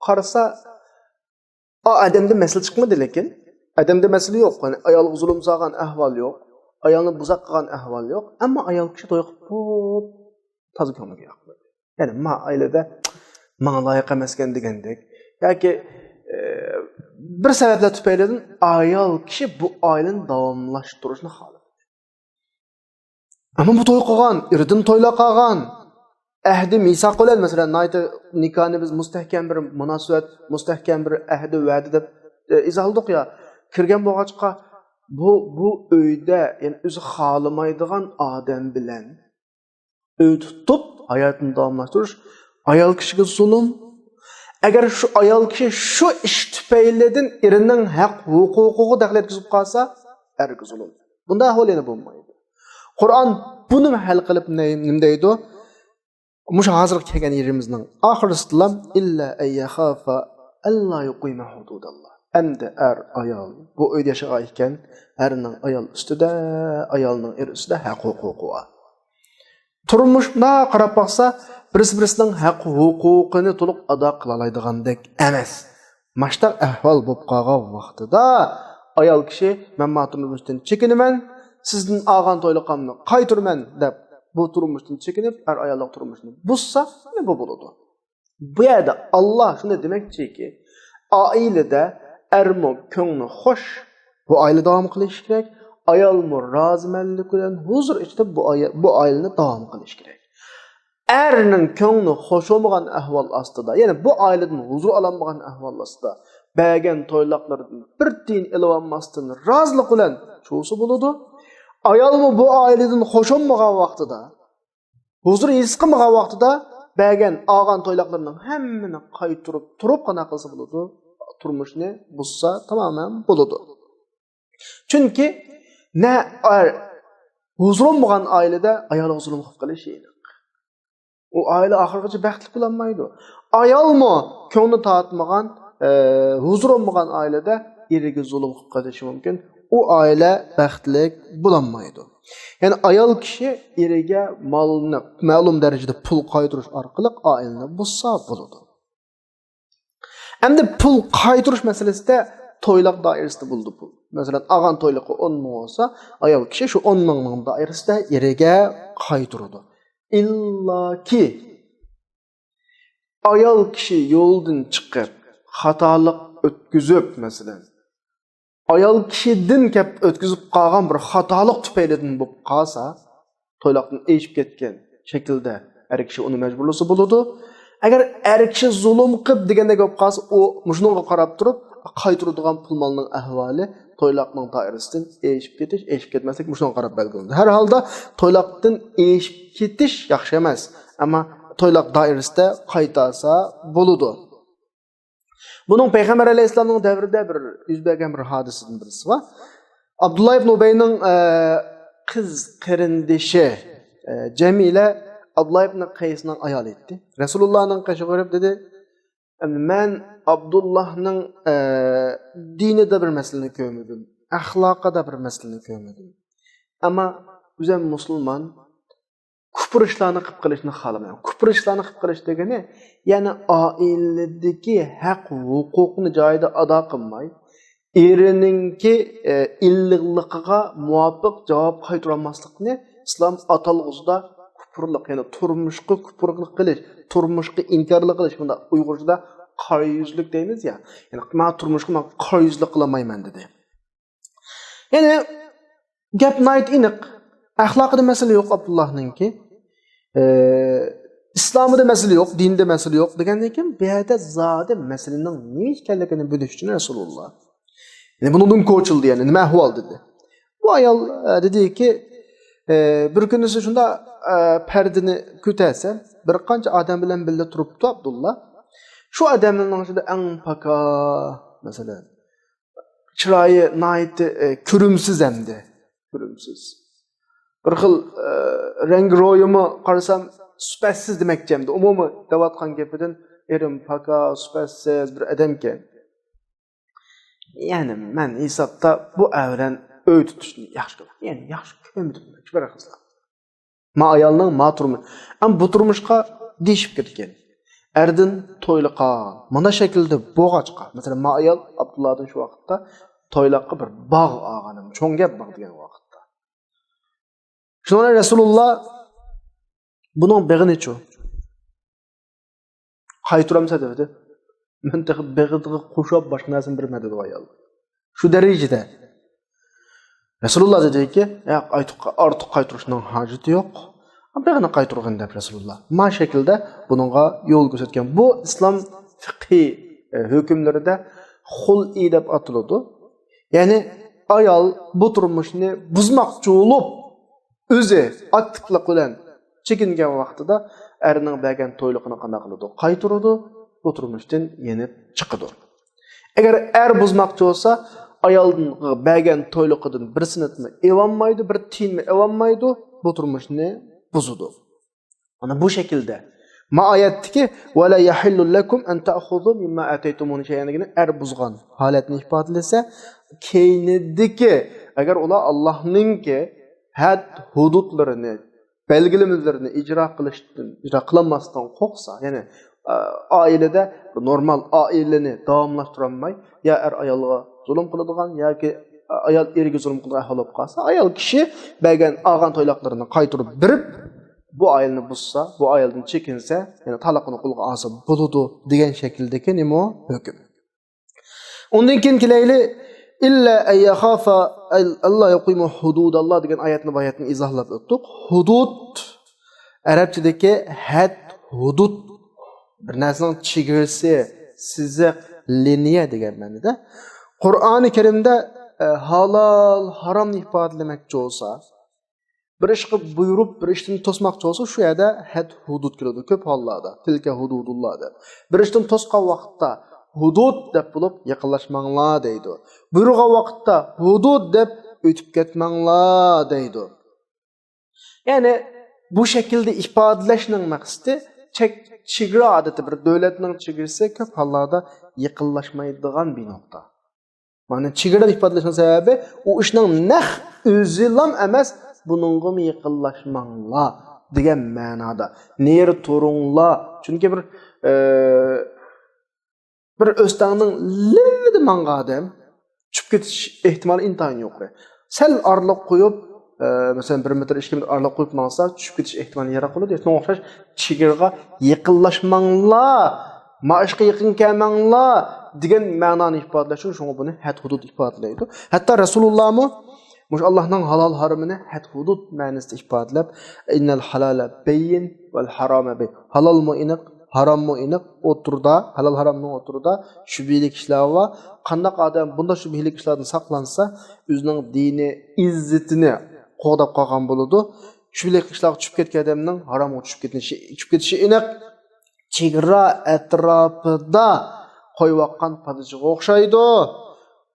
قارىسا، ئا، ئادەمدە مەسىلە چىقمىدى، لېكىن ئادەمدە مەسىلە يوق. يەنى ئايالغا زۇلۇم سالغان ئەھۋال يوق. ئايالنى بۇزاق قىلغان ئەھۋال يوق. ئەمما ئايال كىشى توي قىلىپ بولۇپ تازا كۆڭلىگە ياقمىدى. يەنى ما ئائىلىدە ماڭا لايىق ئەمەسكەن دېگەندەك. ياكى، ئە، بىر سەۋەبلەر تۈپەيلىدىن ئايال كىشى بۇ ئائىلىنى داۋاملاشتۇرۇشنى خالىمىدى. ئەمما بۇ توي قىلغان، ئېرىدىن تويلاق ئالغان، ئەھدى مىساق بىلەن، مەسىلەن، ناھايىتى نىكاھنى بىز مۇستەھكەم بىر مۇناسىۋەت، مۇستەھكەم بىر ئەھدى، ۋەدە دەپ، ئە، ئىزاھلىدۇق يا. كىرگەن بولغاچقا، بۇ، بۇ ئۆيدە، يەنى ئۆزى خالىمايدىغان ئادەم بىلەن ئۆي تۇتۇپ، ھاياتىنى داۋاملاشتۇرۇش ئايال كىشىگە زۇلۇم. ئەگەر شۇ ئايال كىشى شۇ ئىش تۈپەيلىدىن ئېرىنىڭ ھەق ھوقۇقىغا دەخلى يەتكۈزۈپ قالسا، ئەرگە زۇلۇم. بۇنداق ئەھۋال يەنە بولمايدۇ. قۇرئان بۇنىمۇ ھەل قىلىپ نە-، نېمە دەيدۇ؟ مۇشۇ ھازىرغا كەلگەن يېرىمىزنىڭ ئاخىرىسىدىلا، «إلا أن يخافا ألا يقيما حدود الله.» ئەمدى ئەر، ئايال بۇ ئۆيدە ياشىغان ئىكەن، ئەرنىڭ ئايال ئۈستىدە، ئايالنىڭ ئېرى ئۈستىدە ھەق ھوقۇقى بار. تۇرمۇشتا قاراپ باقسا، بىرسى-بىرسىنىڭ ھەق ھوقۇقىنى تولۇق ئادا قىلالايدىغاندەك ئەمەس. ماشتاق ئەھۋال بولۇپ قالغان ۋاقتىدا، ئايال كىشى، «مەن ما تۇرمۇشتىن چېكىنىمەن، سىزدىن ئالغان تويلۇقۇمنى قايتۇرىمەن» دەپ، بۇ تۇرمۇشتىن چېكىنىپ، ئەر ئاياللىق تۇرمۇشنى بۇزسا، مانا بۇ بولىدۇ. بۇ يەردە ئاللا شۇنى دېمەكچىكى، ئائىلىدە ئەرمۇ كۆڭلى خوش، بۇ ئائىلە داۋام قىلىشى كېرەك، ئايالمۇ رازىمەنلىك بىلەن ھۇزۇر ئىچىدە بۇ ئاي-، بۇ ئائىلىنى داۋام قىلىشى كېرەك. ئەرنىڭ كۆڭلى خوش بولمىغان ئەھۋال ئاستىدا، يەنى بۇ ئائىلىدىن ھۇزۇر ئالالمىغان ئەھۋال ئاستىدا، بەرگەن تويلاقلىرىدىن بىر تىيىن ئېلىۋالماستىن رازىلىق بىلەن چۇۋۇسا بولىدۇ. ئايالمۇ بۇ ئائىلىدىن خوش بولمىغان ۋاقتىدا، ھۇزۇر ھېس قىلمىغان ۋاقتىدا بەرگەن، ئالغان تويلاقلىرىنىڭ ھەممىنى قايتۇرۇپ تۇرۇپ قانداق قىلسا بولىدۇ؟ تۇرمۇشنى بۇزسا تامامەن بولىدۇ. چۈنكى نە ئەر ھۇزۇرى بولمىغان ئائىلىدە ئايالىغا زۇلۇم قىلىپ قېلىشى ئېنىق. ئۇ ئائىلە ئاخىرغىچە بەختلىك بولالمايدۇ. ئايالمۇ كۆڭلى تارتمىغان، ئە، ھۇزۇرى بولمىغان ئائىلىدە ئېرىگە زۇلۇم قىلىپ قېلىشى مۇمكىن. ئۇ ئائىلە بەختلىك بولالمايدۇ. يەنى ئايال كىشى ئېرىگە مالنى مەلۇم دەرىجىدە پۇل قايتۇرۇش ئارقىلىق ئائىلىنى بۇزسا بولىدۇ. ئەمدى پۇل قايتۇرۇش مەسىلىسىدە تويلاق دائىرىسىدە بولىدۇ پۇل. مەسىلەن، ئالغان تويلىقى ئون مىڭ بولسا، ئايال كىشى شۇ ئون مىڭنىڭ دائىرىسىدە ئېرىگە قايتۇرىدۇ. ئىللاكى ئايال كىشى يولدىن چىقىپ، خاتالىق ئۆتكۈزۈپ، مەسىلەن، ئايال كىشىدىن كەپ ئۆتكۈزۈپ قالغان بىر خاتالىق تۈپەيلىدىن بولۇپ قالسا، تويلاقتىن ئېشىپ كەتكەن شەكىلدە ئەر كىشى ئۇنى مەجبۇرلىسا بولىدۇ. ئەگەر ئەر كىشى زۇلۇم قىپ دېگەندەك بولۇپ قالسا، ئۇ مۇشۇنىڭغا قاراپ تۇرۇپ قايتۇرىدىغان پۇل مالنىڭ ئەھۋالى تويلاقنىڭ دائىرىسىدىن ئېشىپ كېتىش، ئېشىپ كەتمەسلىك مۇشۇنىڭغا قاراپ بەلگىلىنىدۇ. ھەر ھالدا تويلاقتىن ئېشىپ كېتىش ياخشى ئەمەس، ئەمما تويلاق دائىرىسىدە قايتارسا بولىدۇ. بۇنىڭ پەيغەمبەر ئەلەيھىسسالامنىڭ دەۋرىدە بىر يۈز بەرگەن بىر ھادىسىدىن بىرسى بار. ئابدۇللا ئىبن ئۇبەينىڭ، ئە، قىز قېرىندىشى، ئە، جەمىلە ئابدۇللا ئىبن قەيسنىڭ ئايالى ئىدى. رەسۇلۇللانىڭ قېشىغا بېرىپ دېدى، ئەمدى مەن ئابدۇللانىڭ، ئە، دىنىدا بىر مەسىلىنى كۆرمىدىم، ئەخلاقىدا بىر مەسىلىنى كۆرمىدىم. ئەمما ئۆزۈم مۇسۇلمان، كۇپۇر ئىشلارنى قىلىپ قېلىشنى خالىمايمەن. كۇپۇر ئىشلارنى قىلىپ قېلىش دېگىنى، يەنى ئائىلىدىكى ھەق ھوقۇقنى جايىدا ئادا قىلماي، ئېرىنىڭكى، ئە، ئىللىقلىقىغا مۇۋاپىق جاۋاب قايتۇرالماسلىقنى ئىسلام ئاتالغۇسىدا كۇپۇرلۇق، يەنى تۇرمۇشقا كۇپۇرلۇق قىلىش، تۇرمۇشقا ئىنكارلىق قىلىش، بۇنداق ئۇيغۇرچىدا قارا يۈزلۈك دەيمىز يا، يەنى مانا تۇرمۇشقا مەن قارا يۈزلۈك قىلالمايمەن دېدى. يەنى گەپ ناھايىتى ئېنىق. ئەخلاقىدا مەسىلە يوق ئابدۇللانىڭكى. ئى، ئىسلامىدا مەسىلە يوق، دىنىدا مەسىلە يوق دېگەندىن كېيىن، بۇ يەردە زادى مەسىلىنىڭ نېمە ئىكەنلىكىنى بىلىش ئۈچۈن رەسۇلۇللا، يەنى بۇنىڭدىن كوچىلدى، يەنى نېمە ئەھۋال دېدى. بۇ ئايال، ئە، دېدىكى، ئە، بىر كۈنىسى شۇنداق، ئە، پەردىنى كۆتەرسە، بىر قانچە ئادەم بىلەن بىللە تۇرۇپتۇ ئابدۇللا. شۇ ئادەملەرنىڭ ئىچىدە ئەڭ پاكا، مەسىلەن، چىرايى ناھايىتى، ئە، كۆرۈمسىز ئەمدى. كۆرۈمسىز. بىر خىل، ئە، رەڭگى رويىمۇ قارىسام سۈپەتسىز دېمەكچى ئەمدى. ئومۇمەن دەۋاتقان گېپىدىن ئېرىم پاكا، سۈپەتسىز بىر ئادەمكەن. يەنى مەن ھېسابتا بۇ ئەر بىلەن ئۆي تۇتۇشنى ياخشى كۆرمەيمەن. يەنى ياخشى كۆرمىدىم بىر قىزلار. ما ئايالنىڭ ما تۇرمۇش. ئەمما بۇ تۇرمۇشقا دېيىشىپ كەتكەن. ئەردىن تويلىقى ئالغان. مانا شەكىلدە بولغاچقا. مەسىلەن، ما ئايال ئابدۇللادىن شۇ ۋاقىتتا تويلىقى بىر باغ ئالغان. چوڭ گەپ باغ دېگەن ۋاقىتتا. شۇنىڭ بىلەن رەسۇلۇللا بۇنىڭ بېغىنىچۇ؟ قايتۇرامسەن دېدى. مەن تېخى بېغىدىغا قوشۇپ باشقا نەرسىنى بېرىمەن دېدى ئايال. شۇ دەرىجىدە. رەسۇلۇللا دېدىكى، ياق، ئارتۇق، ئارتۇق قايتۇرۇشنىڭ ھاجىتى يوق. بېغىنى قايتۇرغىن دەپ رەسۇلۇللا. ما شەكىلدە بۇنىڭغا يول كۆرسەتكەن. بۇ ئىسلام فىقھى، ئە، ھۆكۈملىرىدە خۇلئى دەپ ئاتىلىدۇ. يەنى ئايال بۇ تۇرمۇشنى بۇزماقچى بولۇپ، ئۆزى ئاكتىپلىق بىلەن چېكىنگەن ۋاقتىدا ئەرنىڭ بەرگەن تويلۇقىنى قانداق قىلىدۇ؟ قايتۇرىدۇ، بۇ تۇرمۇشتىن يېنىپ چىقىدۇ. ئەگەر ئەر بۇزماقچى بولسا، ئايالغا بەرگەن تويلۇقىدىن بىر سېنتمۇ ئېلالمايدۇ، بىر تىيىنمۇ ئېلالمايدۇ، بۇ تۇرمۇشنى بۇزىدۇ. مانا بۇ شەكىلدە. ما ئايەتتىكى «ۋە لا يەھىللۇ لەكۇم ئەن تەئخۇزۇ مىمما ئاتەيتۇمۇنى شەيئەن» دېگىنى ئەر بۇزغان ھالەتنى ئىپادىلىسە، كەينىدىكى، ئەگەر ئۇلار ئاللاھنىڭكى ھەد ھۇدۇدلىرىنى، بەلگىلىمىلىرىنى ئىجرا قىلىشتىن، ئىجرا قىلالماستىن قورقسا، يەنى، ئا، ئائىلىدە نورمال ئائىلىنى داۋاملاشتۇرالماي، يا ئەر ئايالغا زۇلۇم قىلىدىغان ياكى ئايال ئېرىگە زۇلۇم قىلىدىغان ئەھۋال بولۇپ قالسا، ئايال كىشى بەرگەن، ئالغان تويلاقلىرىنى قايتۇرۇپ بېرىپ، بۇ ئائىلىنى بۇزسا، بۇ ئائىلىدىن چېكىنسە، يەنى تالاقنى قولغا ئالسا بولىدۇ دېگەن شەكىلدىكى نېمە ھۆكۈم. ئۇندىن كېيىن كېلەيلى، «ئىللا ئەن يەخافا ئەللا يۇقىمۇ ھۇدۇداللا» دېگەن ئايەتنى، بۇ ئايەتنى ئىزاھلاپ ئۆتتۇق. ھۇدۇد، ئەرەبچىدىكى ھەد، ھۇدۇد، بىر نەرسىنىڭ چېگرىسى، سىزىق، لىنىيە دېگەن مەنىدە. قۇرئانى كەرىمدە، ئە، ھالال، ھارامنى ئىپادىلىمەكچى بولسا، بىر ئىشقا بۇيرۇپ، بىر ئىشتىن توسماقچى بولسا، شۇ يەردە ھەد ھۇدۇد كېلىدۇ. كۆپ ھاللاردا، تىلكە ھۇدۇدۇللا دەپ. بىر ئىشتىن توسقان ۋاقىتتا ھۇدۇد دەپ بولۇپ، يېقىنلاشماڭلار دەيدۇ. بۇيرۇغان ۋاقىتتا ھۇدۇد دەپ ئۆتۈپ كەتمەڭلار دەيدۇ. يەنى بۇ شەكىلدە ئىپادىلەشنىڭ مەقسىتى چەك، چېگرا، ئادەتتە بىر دۆلەتنىڭ چېگرىسى كۆپ ھاللاردا يېقىنلاشمايدىغان بىر نۇقتا. مانا چېگرا دەپ ئىپادىلەشنىڭ سەۋەبى، ئۇ ئىشنىڭ نەق ئۆزىلام ئەمەس، بۇنىڭغىمۇ يېقىنلاشماڭلار دېگەن مەنادا. نېرى تۇرۇڭلار. چۈنكى بىر، ئە، بىر ئۆستەڭنىڭ لېۋىدە ماڭغان ئادەم چۈشۈپ كېتىش ئېھتىمالى ئىنتايىن يۇقىرى. سەل ئارىلىق قويۇپ، ئە، مەسىلەن، بىر مېتىر، ئىككى مېتىر ئارىلىق قويۇپ ماڭسا، چۈشۈپ كېتىش ئېھتىمالى يىراق بولىدۇ. شۇنىڭغا ئوخشاش، چېگرىغا يېقىنلاشماڭلار، ما ئىشقا يېقىن كەلمەڭلار دېگەن مەنانى ئىپادىلەش ئۈچۈن شۇڭا بۇنى ھەد ھۇدۇد ئىپادىلەيدۇ. ھەتتا رەسۇلۇللامۇ مۇشۇ ئاللاھنىڭ ھالال ھارىمىنى ھەد ھۇدۇد مەنىسىدە ئىپادىلەپ، «ئىننەل ھالالە بەيين ۋەل ھارامە بەيين.» ھالالمۇ ئېنىق، ھاراممۇ ئېنىق، ئوتتۇرىدا، ھالال ھارامنىڭ ئوتتۇرىدا شۈبھىلىك ئىشلار بار. قانداق ئادەم بۇنداق شۈبھىلىك ئىشلاردىن ساقلانسا، ئۆزىنىڭ دىنى، ئىززىتىنى قوغداپ قالغان بولىدۇ. شۈبھىلىك ئىشلارغا چۈشۈپ كەتكەن ئادەمنىڭ ھارامغا چۈشۈپ كېتىشى، چۈشۈپ كېتىشى ئېنىق. چېگرا ئەتراپىدا قويۇۋاتقان پادىچىغا ئوخشايدۇ.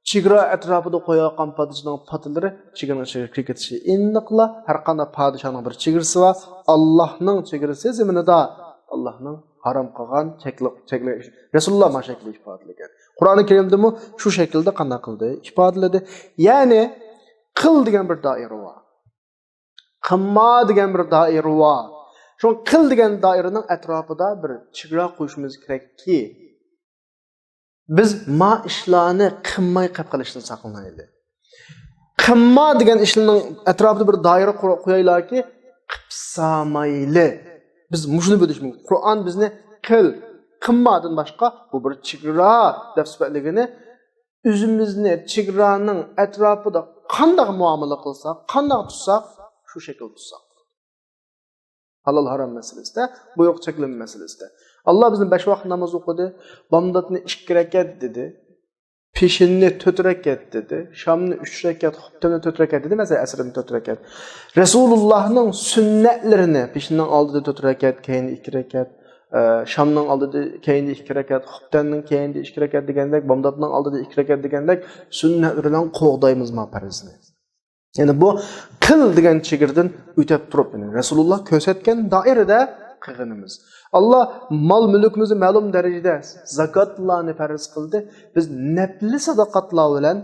چېگرا ئەتراپىدا قويۇۋاتقان پادىچىنىڭ پاتىلىرى چېگرىنىڭ ئىچىگە كىرىپ كېتىشى ئېنىقلا. ھەر قانداق پادىشاھنىڭ بىر چېگرىسى بار. ئاللاھنىڭ چېگرىسى زېمىنىدا، ئاللاھنىڭ ھارام قىلغان چەكلىك، چەكلىك ئىش. رەسۇلۇللا مانا شەكىلدە ئىپادىلىگەن. قۇرئانى كەرىمدىمۇ شۇ شەكىلدە قانداق قىلدى؟ ئىپادىلىدى. يەنى قىل دېگەن بىر دائىرە بار. قىلما دېگەن بىر دائىرە بار. شۇڭا قىل دېگەن دائىرىنىڭ ئەتراپىدا بىر چېگرا قويۇشىمىز كېرەككى، بىز ما ئىشلارنى قىلماي قېلىپ قېلىشتىن ساقلىنايلى. قىلما دېگەن ئىشلارنىڭ ئەتراپىدا بىر دائىرە قۇر-، قويايلاكى، قىپسامايلى. بىز مۇشۇنى بىلىشىمىز. قۇرئان بىزنى قىل، قىلمادىن باشقا، بۇ بىر چېگرا دەپ سۈپەتلىگىنى، ئۆزىمىزنى چېگرانىڭ ئەتراپىدا قانداق مۇئامىلە قىلساق، قانداق تۇتساق، شۇ شەكىلدە تۇتساق. ھالال ھارام مەسىلىسىدە، بۇيرۇق چەكلىمە مەسىلىسىدە. ئاللا بىزنى بەش ۋاقىت ناماز ئوقۇدى، بامداتنى ئىككى رەكەت دېدى، پېشىننى تۆت رەكەت دېدى، شامنى ئۈچ رەكەت، خۇپتەننى تۆت رەكەت دېدى، مەسىلەن، ئەسىرنى تۆت رەكەت. رەسۇلۇللاھنىڭ سۈننەتلىرىنى، پېشىننىڭ ئالدىدا تۆت رەكەت، كەينىدە ئىككى رەكەت، ئە، شامنىڭ ئالدىدا، كەينىدە ئىككى رەكەت، خۇپتەننىڭ كەينىدە ئىككى رەكەت دېگەندەك، بامداتنىڭ ئالدىدا ئىككى رەكەت دېگەندەك سۈننەتلىرى بىلەن قوغدايمىز ما پەرزنى. يەنى بۇ قىل دېگەن چېگرىدىن ئۆتەپ تۇرۇپ، يەنى رەسۇلۇللا كۆرسەتكەن دائىرىدە قىلغىنىمىز. ئاللا مال مۈلكىمىزنى مەلۇم دەرىجىدە زاكاتلارنى پەرز قىلدى. بىز نەپلى ساداقاتلار بىلەن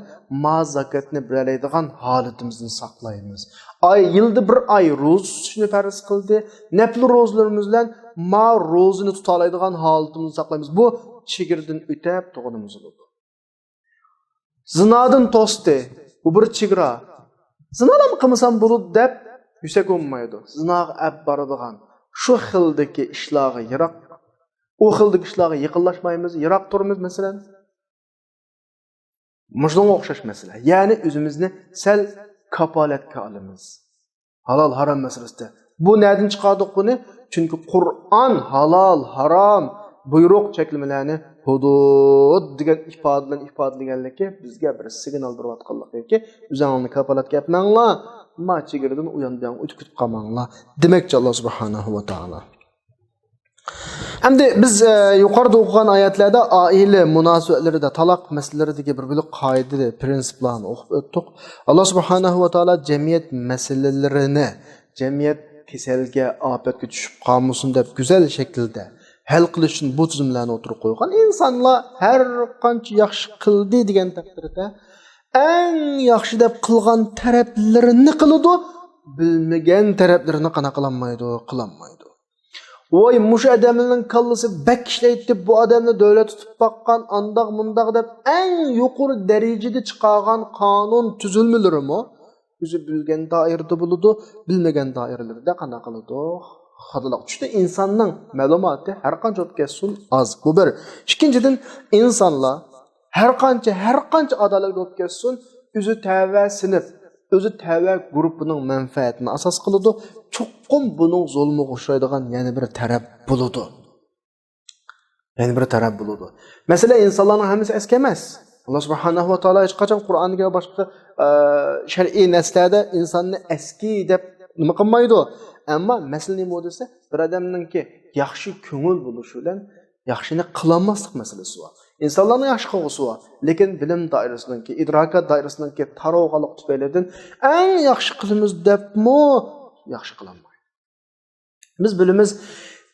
ما زاكاتنى بېرەلەيدىغان ھالىتىمىزنى ساقلايمىز. ئاي، يىلدا بىر ئاي روزا تۇتۇشنى پەرز قىلدى. نەپلى روزىلىرىمىز بىلەن ما روزىنى تۇتالايدىغان ھالىتىمىزنى ساقلايمىز. بۇ چېگرىدىن ئۆتەپ تۇرغىنىمىز بولىدۇ. زىنادىن توستى. بۇ بىر چېگرا. زىنالام قىلمىسام بولىدۇ دەپ يۈرسەك بولمايدۇ. زىناغا ئەپ بارىدىغان شۇ خىلدىكى ئىشلارغا يىراق، ئۇ خىلدىكى ئىشلارغا يېقىنلاشمايمىز، يىراق تۇرىمىز، مەسىلەن. مۇشۇنىڭغا ئوخشاش مەسىلە. يەنى ئۆزىمىزنى سەل كاپالەتكە ئالىمىز. ھالال ھارام مەسىلىسىدە. بۇ نەدىن چىقاردۇق بۇنى؟ چۈنكى قۇرئان ھالال، ھارام، بۇيرۇق، چەكلىمىلەرنى ھۇدۇد دېگەن ئىپادە بىلەن ئىپادىلىگەنلىكى، بىزگە بىر سىگنال بېرىۋاتقانلىقىكى، ئۆزۈڭلارنى كاپالەتكە ئەپمەڭلار، ما چېگرىدىن ئۇيان بۇيان ئۆتۈپ كېتىپ قالماڭلار دېمەكچى ئاللا سۇبھانەھۇ ۋە تائالا. ئەمدى بىز، ئە، يۇقىرىدا ئوقۇغان ئايەتلەردە ئائىلە مۇناسىۋەتلىرىدە، تالاق مەسىلىلىرىدىكى بىر بۆلەك قائىدە، پىرىنسىپلارنى ئوقۇپ ئۆتتۇق. ئاللا سۇبھانەھۇ ۋە تائالا جەمئىيەت مەسىلىلىرىنى، جەمئىيەت كېسەلگە، ئاپەتكە چۈشۈپ قالمىسۇن دەپ گۈزەل شەكىلدە ھەل قىلىش ئۈچۈن بۇ تۈزۈملەرنى ئوتتۇرىغا قويغان. ئىنسانلار ھەر قانچە ياخشى قىلدى دېگەن تەقدىردە، ئەڭ ياخشى دەپ قىلغان تەرەپلىرىنى قىلىدۇ، بىلمىگەن تەرەپلىرىنى قانداق قىلالمايدۇ، قىلالمايدۇ. ۋاي، مۇشۇ ئادەمنىڭ كاللىسى بەك ئىشلەيتتى، بۇ ئادەمنى دۆلەت تۇتۇپ باققان، ئانداق مۇنداق دەپ ئەڭ يۇقىرى دەرىجىدە چىقارغان قانۇن تۈزۈلمىلىرىمۇ ئۆزى بىلگەن دائىرىدە بولىدۇ، بىلمىگەن دائىرىلىرىدە قانداق قىلىدۇ؟ خاتالىق چۈشتى. ئىنساننىڭ مەلۇماتى ھەر قانچە بولۇپ كەتسۇن ئاز. بۇ بىر. ئىككىنچىدىن، ئىنسانلار ھەر قانچە، ھەر قانچە ئادالەتلىك بولۇپ كەتسۇن، ئۆزى تەۋە سىنىپ، ئۆزى تەۋە گۇرۇپپىنىڭ مەنپەئەتىنى ئاساس قىلىدۇ. چوقۇم بۇنىڭ زۇلمىغا ئۇچرايدىغان يەنە بىر تەرەپ بولىدۇ. يەنە بىر تەرەپ بولىدۇ. مەسىلەن، ئىنسانلارنىڭ ھەممىسى ئەسكى ئەمەس. ئاللا سۇبھانەھۇ ۋە تائالا ھېچقاچان قۇرئاندا ۋە باشقا، ئە، شەرئىي نەسلەردە ئىنساننى ئەسكى دەپ نېمە قىلمايدۇ؟ ئەمما مەسىلە نېمە دېسە، بىر ئادەمنىڭكى ياخشى كۆڭۈل بولۇشى بىلەن ياخشىنى قىلالماسلىق مەسىلىسى بار. ئىنسانلارنىڭ ياخشى قىلغۇسى بار، لېكىن بىلىم دائىرىسىنىڭكى، ئىدراكات دائىرىسىنىڭكى تار بولغانلىقى تۈپەيلىدىن ئەڭ ياخشى قىلىمىز دەپمۇ ياخشى قىلالمايدۇ. بىز بىلىمىز،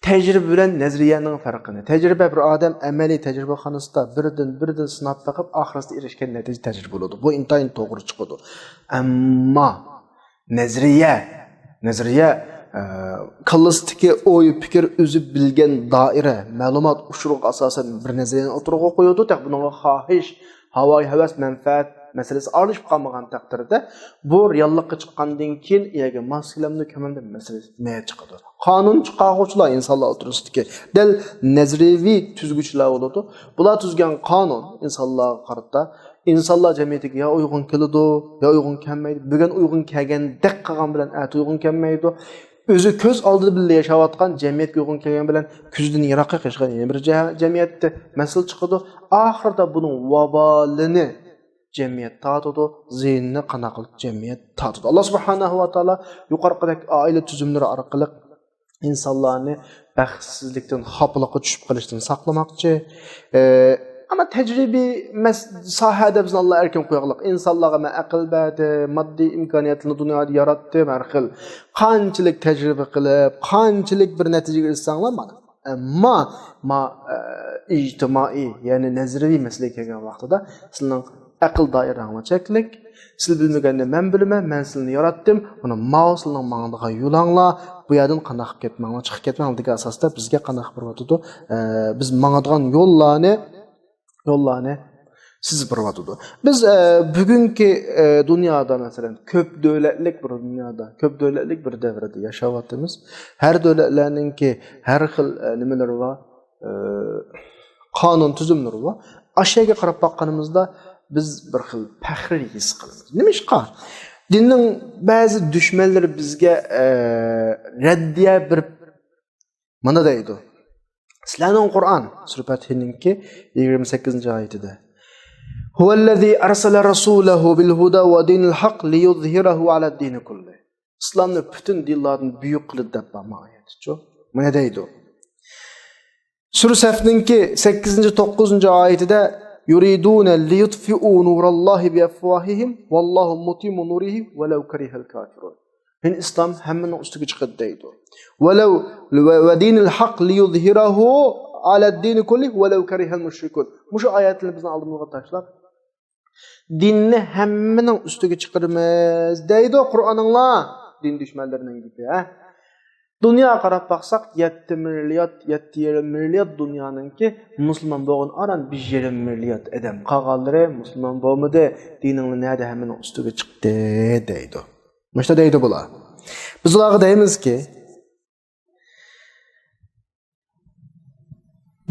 تەجرىبە بىلەن نەزەرىيەنىڭ پەرقىنى. تەجرىبە، بىر ئادەم ئەمەلىي تەجرىبىخانىسىدا بىردىن، بىردىن سىناپ بېقىپ، ئاخىرىسىدا ئېرىشكەن نەتىجە تەجرىبە بولىدۇ. بۇ ئىنتايىن توغرا چىقىدۇ. ئەمما نەزەرىيە، نەزەرىيە، ئە، كاللىسىدىكى ئوي، پىكىر، ئۆزى بىلگەن دائىرە، مەلۇمات، ئۇچۇرغا ئاساسەن بىر نەزەرىيەنى ئوتتۇرىغا قويىدۇ. تېخى بۇنىڭغا خاھىش، ھاۋايى ھەۋەس، مەنپەئەت مەسىلىسى ئارىلىشىپ قالمىغان تەقدىردە، بۇ رېئاللىققا چىققاندىن كېيىن ئۇ يەرگە ماس كېلەمدۇ، كەلمەمدۇ مەسىلە مەيدانغا چىقىدۇ. قانۇن چىقارغۇچىلار ئىنسانلار ئوتتۇرىسىدىكى دەل نەزەرىيەۋى تۈزگۈچىلەر بولىدۇ. بۇلار تۈزگەن قانۇن ئىنسانلارغا قارىتا، ئىنسانلار جەمئىيىتىگە يا ئۇيغۇن كېلىدۇ، يا ئۇيغۇن كەلمەيدۇ. بۈگۈن ئۇيغۇن كەلگەندەك قىلغان بىلەن ئەتە ئۇيغۇن كەلمەيدۇ. ئۆزى كۆز ئالدىدا بىللە ياشاۋاتقان جەمئىيەتكە ئۇيغۇن كەلگەن بىلەن كۆزىدىن يىراقراق ياشىغان يەنە بىر جە-، جەمئىيەتتە مەسىلە چىقىدۇ. ئاخىرىدا بۇنىڭ ۋابالىنى جەمئىيەت تارتىدۇ، زىيىنىنى قانداق قىلىپ جەمئىيەت تارتىدۇ. ئاللا سۇبھانەھۇ ۋە تائالا يۇقىرىقىدەك ئائىلە تۈزۈملىرى ئارقىلىق ئىنسانلارنى بەختسىزلىكتىن، خاپىلىققا چۈشۈپ قېلىشتىن ساقلىماقچى. ئە، ئەمما تەجرىبىي مەس-، ساھەدە بىزنى ئاللا ئەركىن قويغانلىق. ئىنسانلارغا مەن ئەقىل بەردىم، ماددىي ئىمكانىيەتلەرنى دۇنيادا ياراتتىم، ھەر خىل. قانچىلىك تەجرىبە قىلىپ، قانچىلىك بىر نەتىجىگە ئېرىشسەڭلار، مانا. ئەمما ما-، ئە، ئىجتىمائىي، يەنى نەزەرىيەۋى مەسىلىگە كەلگەن ۋاقتىدا سىلىنىڭ ئەقىل دائىرەڭلار چەكلىك. سىز بىلمىگەننى مەن بىلىمەن، مەن سىلىنى ياراتتىم. مانا ماۋۇ سىلىنىڭ ماڭىدىغان يولۇڭلار، بۇ يەردىن قانداق قىلىپ كەتمەڭلار، چىقىپ كەتمەڭلار دېگەن ئاساستا بىزگە قانداق قىلىپ بېرىۋاتىدۇ؟ ئە، بىز ماڭىدىغان يوللارنى، يوللارنى سىزىپ بېرىۋاتىدۇ. بىز، ئە، بۈگۈنكى، ئە، دۇنيادا، مەسىلەن، كۆپ دۆلەتلىك بىر دۇنيادا، كۆپ دۆلەتلىك بىر دەۋردە ياشاۋاتىمىز. ھەر دۆلەتلەرنىڭكى ھەر خىل، ئە، نېمىلىرى بار، ئە، قانۇن تۈزۈملىرى بار. ئاشۇ يەرگە قاراپ باققىنىمىزدا بىز بىر خىل پەخىر ھېس قىلىمىز. نېمىشقا؟ دىننىڭ بەزى دۈشمەنلىرى بىزگە، ئە، رەددىيە بېرىپ مانا دەيدۇ. سىلەرنىڭ قۇرئان، سۈرە پەتھىنىڭكى يىگىرمە سەككىزىنچى ئايىتىدە. هو الذي أرسل رسوله بالهدى ودين الحق ليظهره على الدين كله. ئىسلامنى پۈتۈن دىنلاردىن بۈيۈك قىلدى دەپ بارما ئايەتچۇ. مانا دەيدۇ. سۈرە سەفنىڭكى سەككىزىنچى، توققۇزىنچى ئايىتىدە، يريدون ليطفئوا نور الله بأفواههم والله متم نوره ولو كره الكافرون. يەنى ئىسلام ھەممىنىڭ ئۈستىگە چىقىدۇ دەيدۇ. ولو، ودين الحق ليظهره على الدين كله ولو كره المشركون. مۇشۇ ئايەتلەرنى بىزنىڭ ئالدىمىزغا تاشلاپ، دىننى ھەممىنىڭ ئۈستىگە چىقىرىمىز دەيدۇ قۇرئانىڭلار. دىن دۈشمەنلىرىنىڭ گېپى، ھە؟ دۇنياغا قاراپ باقساق، يەتتە مىليارد، يەتتە يېرىم مىليارد دۇنيانىڭكى مۇسۇلمان بولغىنى ئاران بىر يېرىم مىليارد ئادەم. قالغانلىرى مۇسۇلمان بولمىدى. دىنىڭلار نەدە ھەممىنىڭ ئۈستىگە چىقتى دەيدۇ. مۇشۇنداق دەيدۇ بۇلار. بىز ئۇلارغا دەيمىزكى،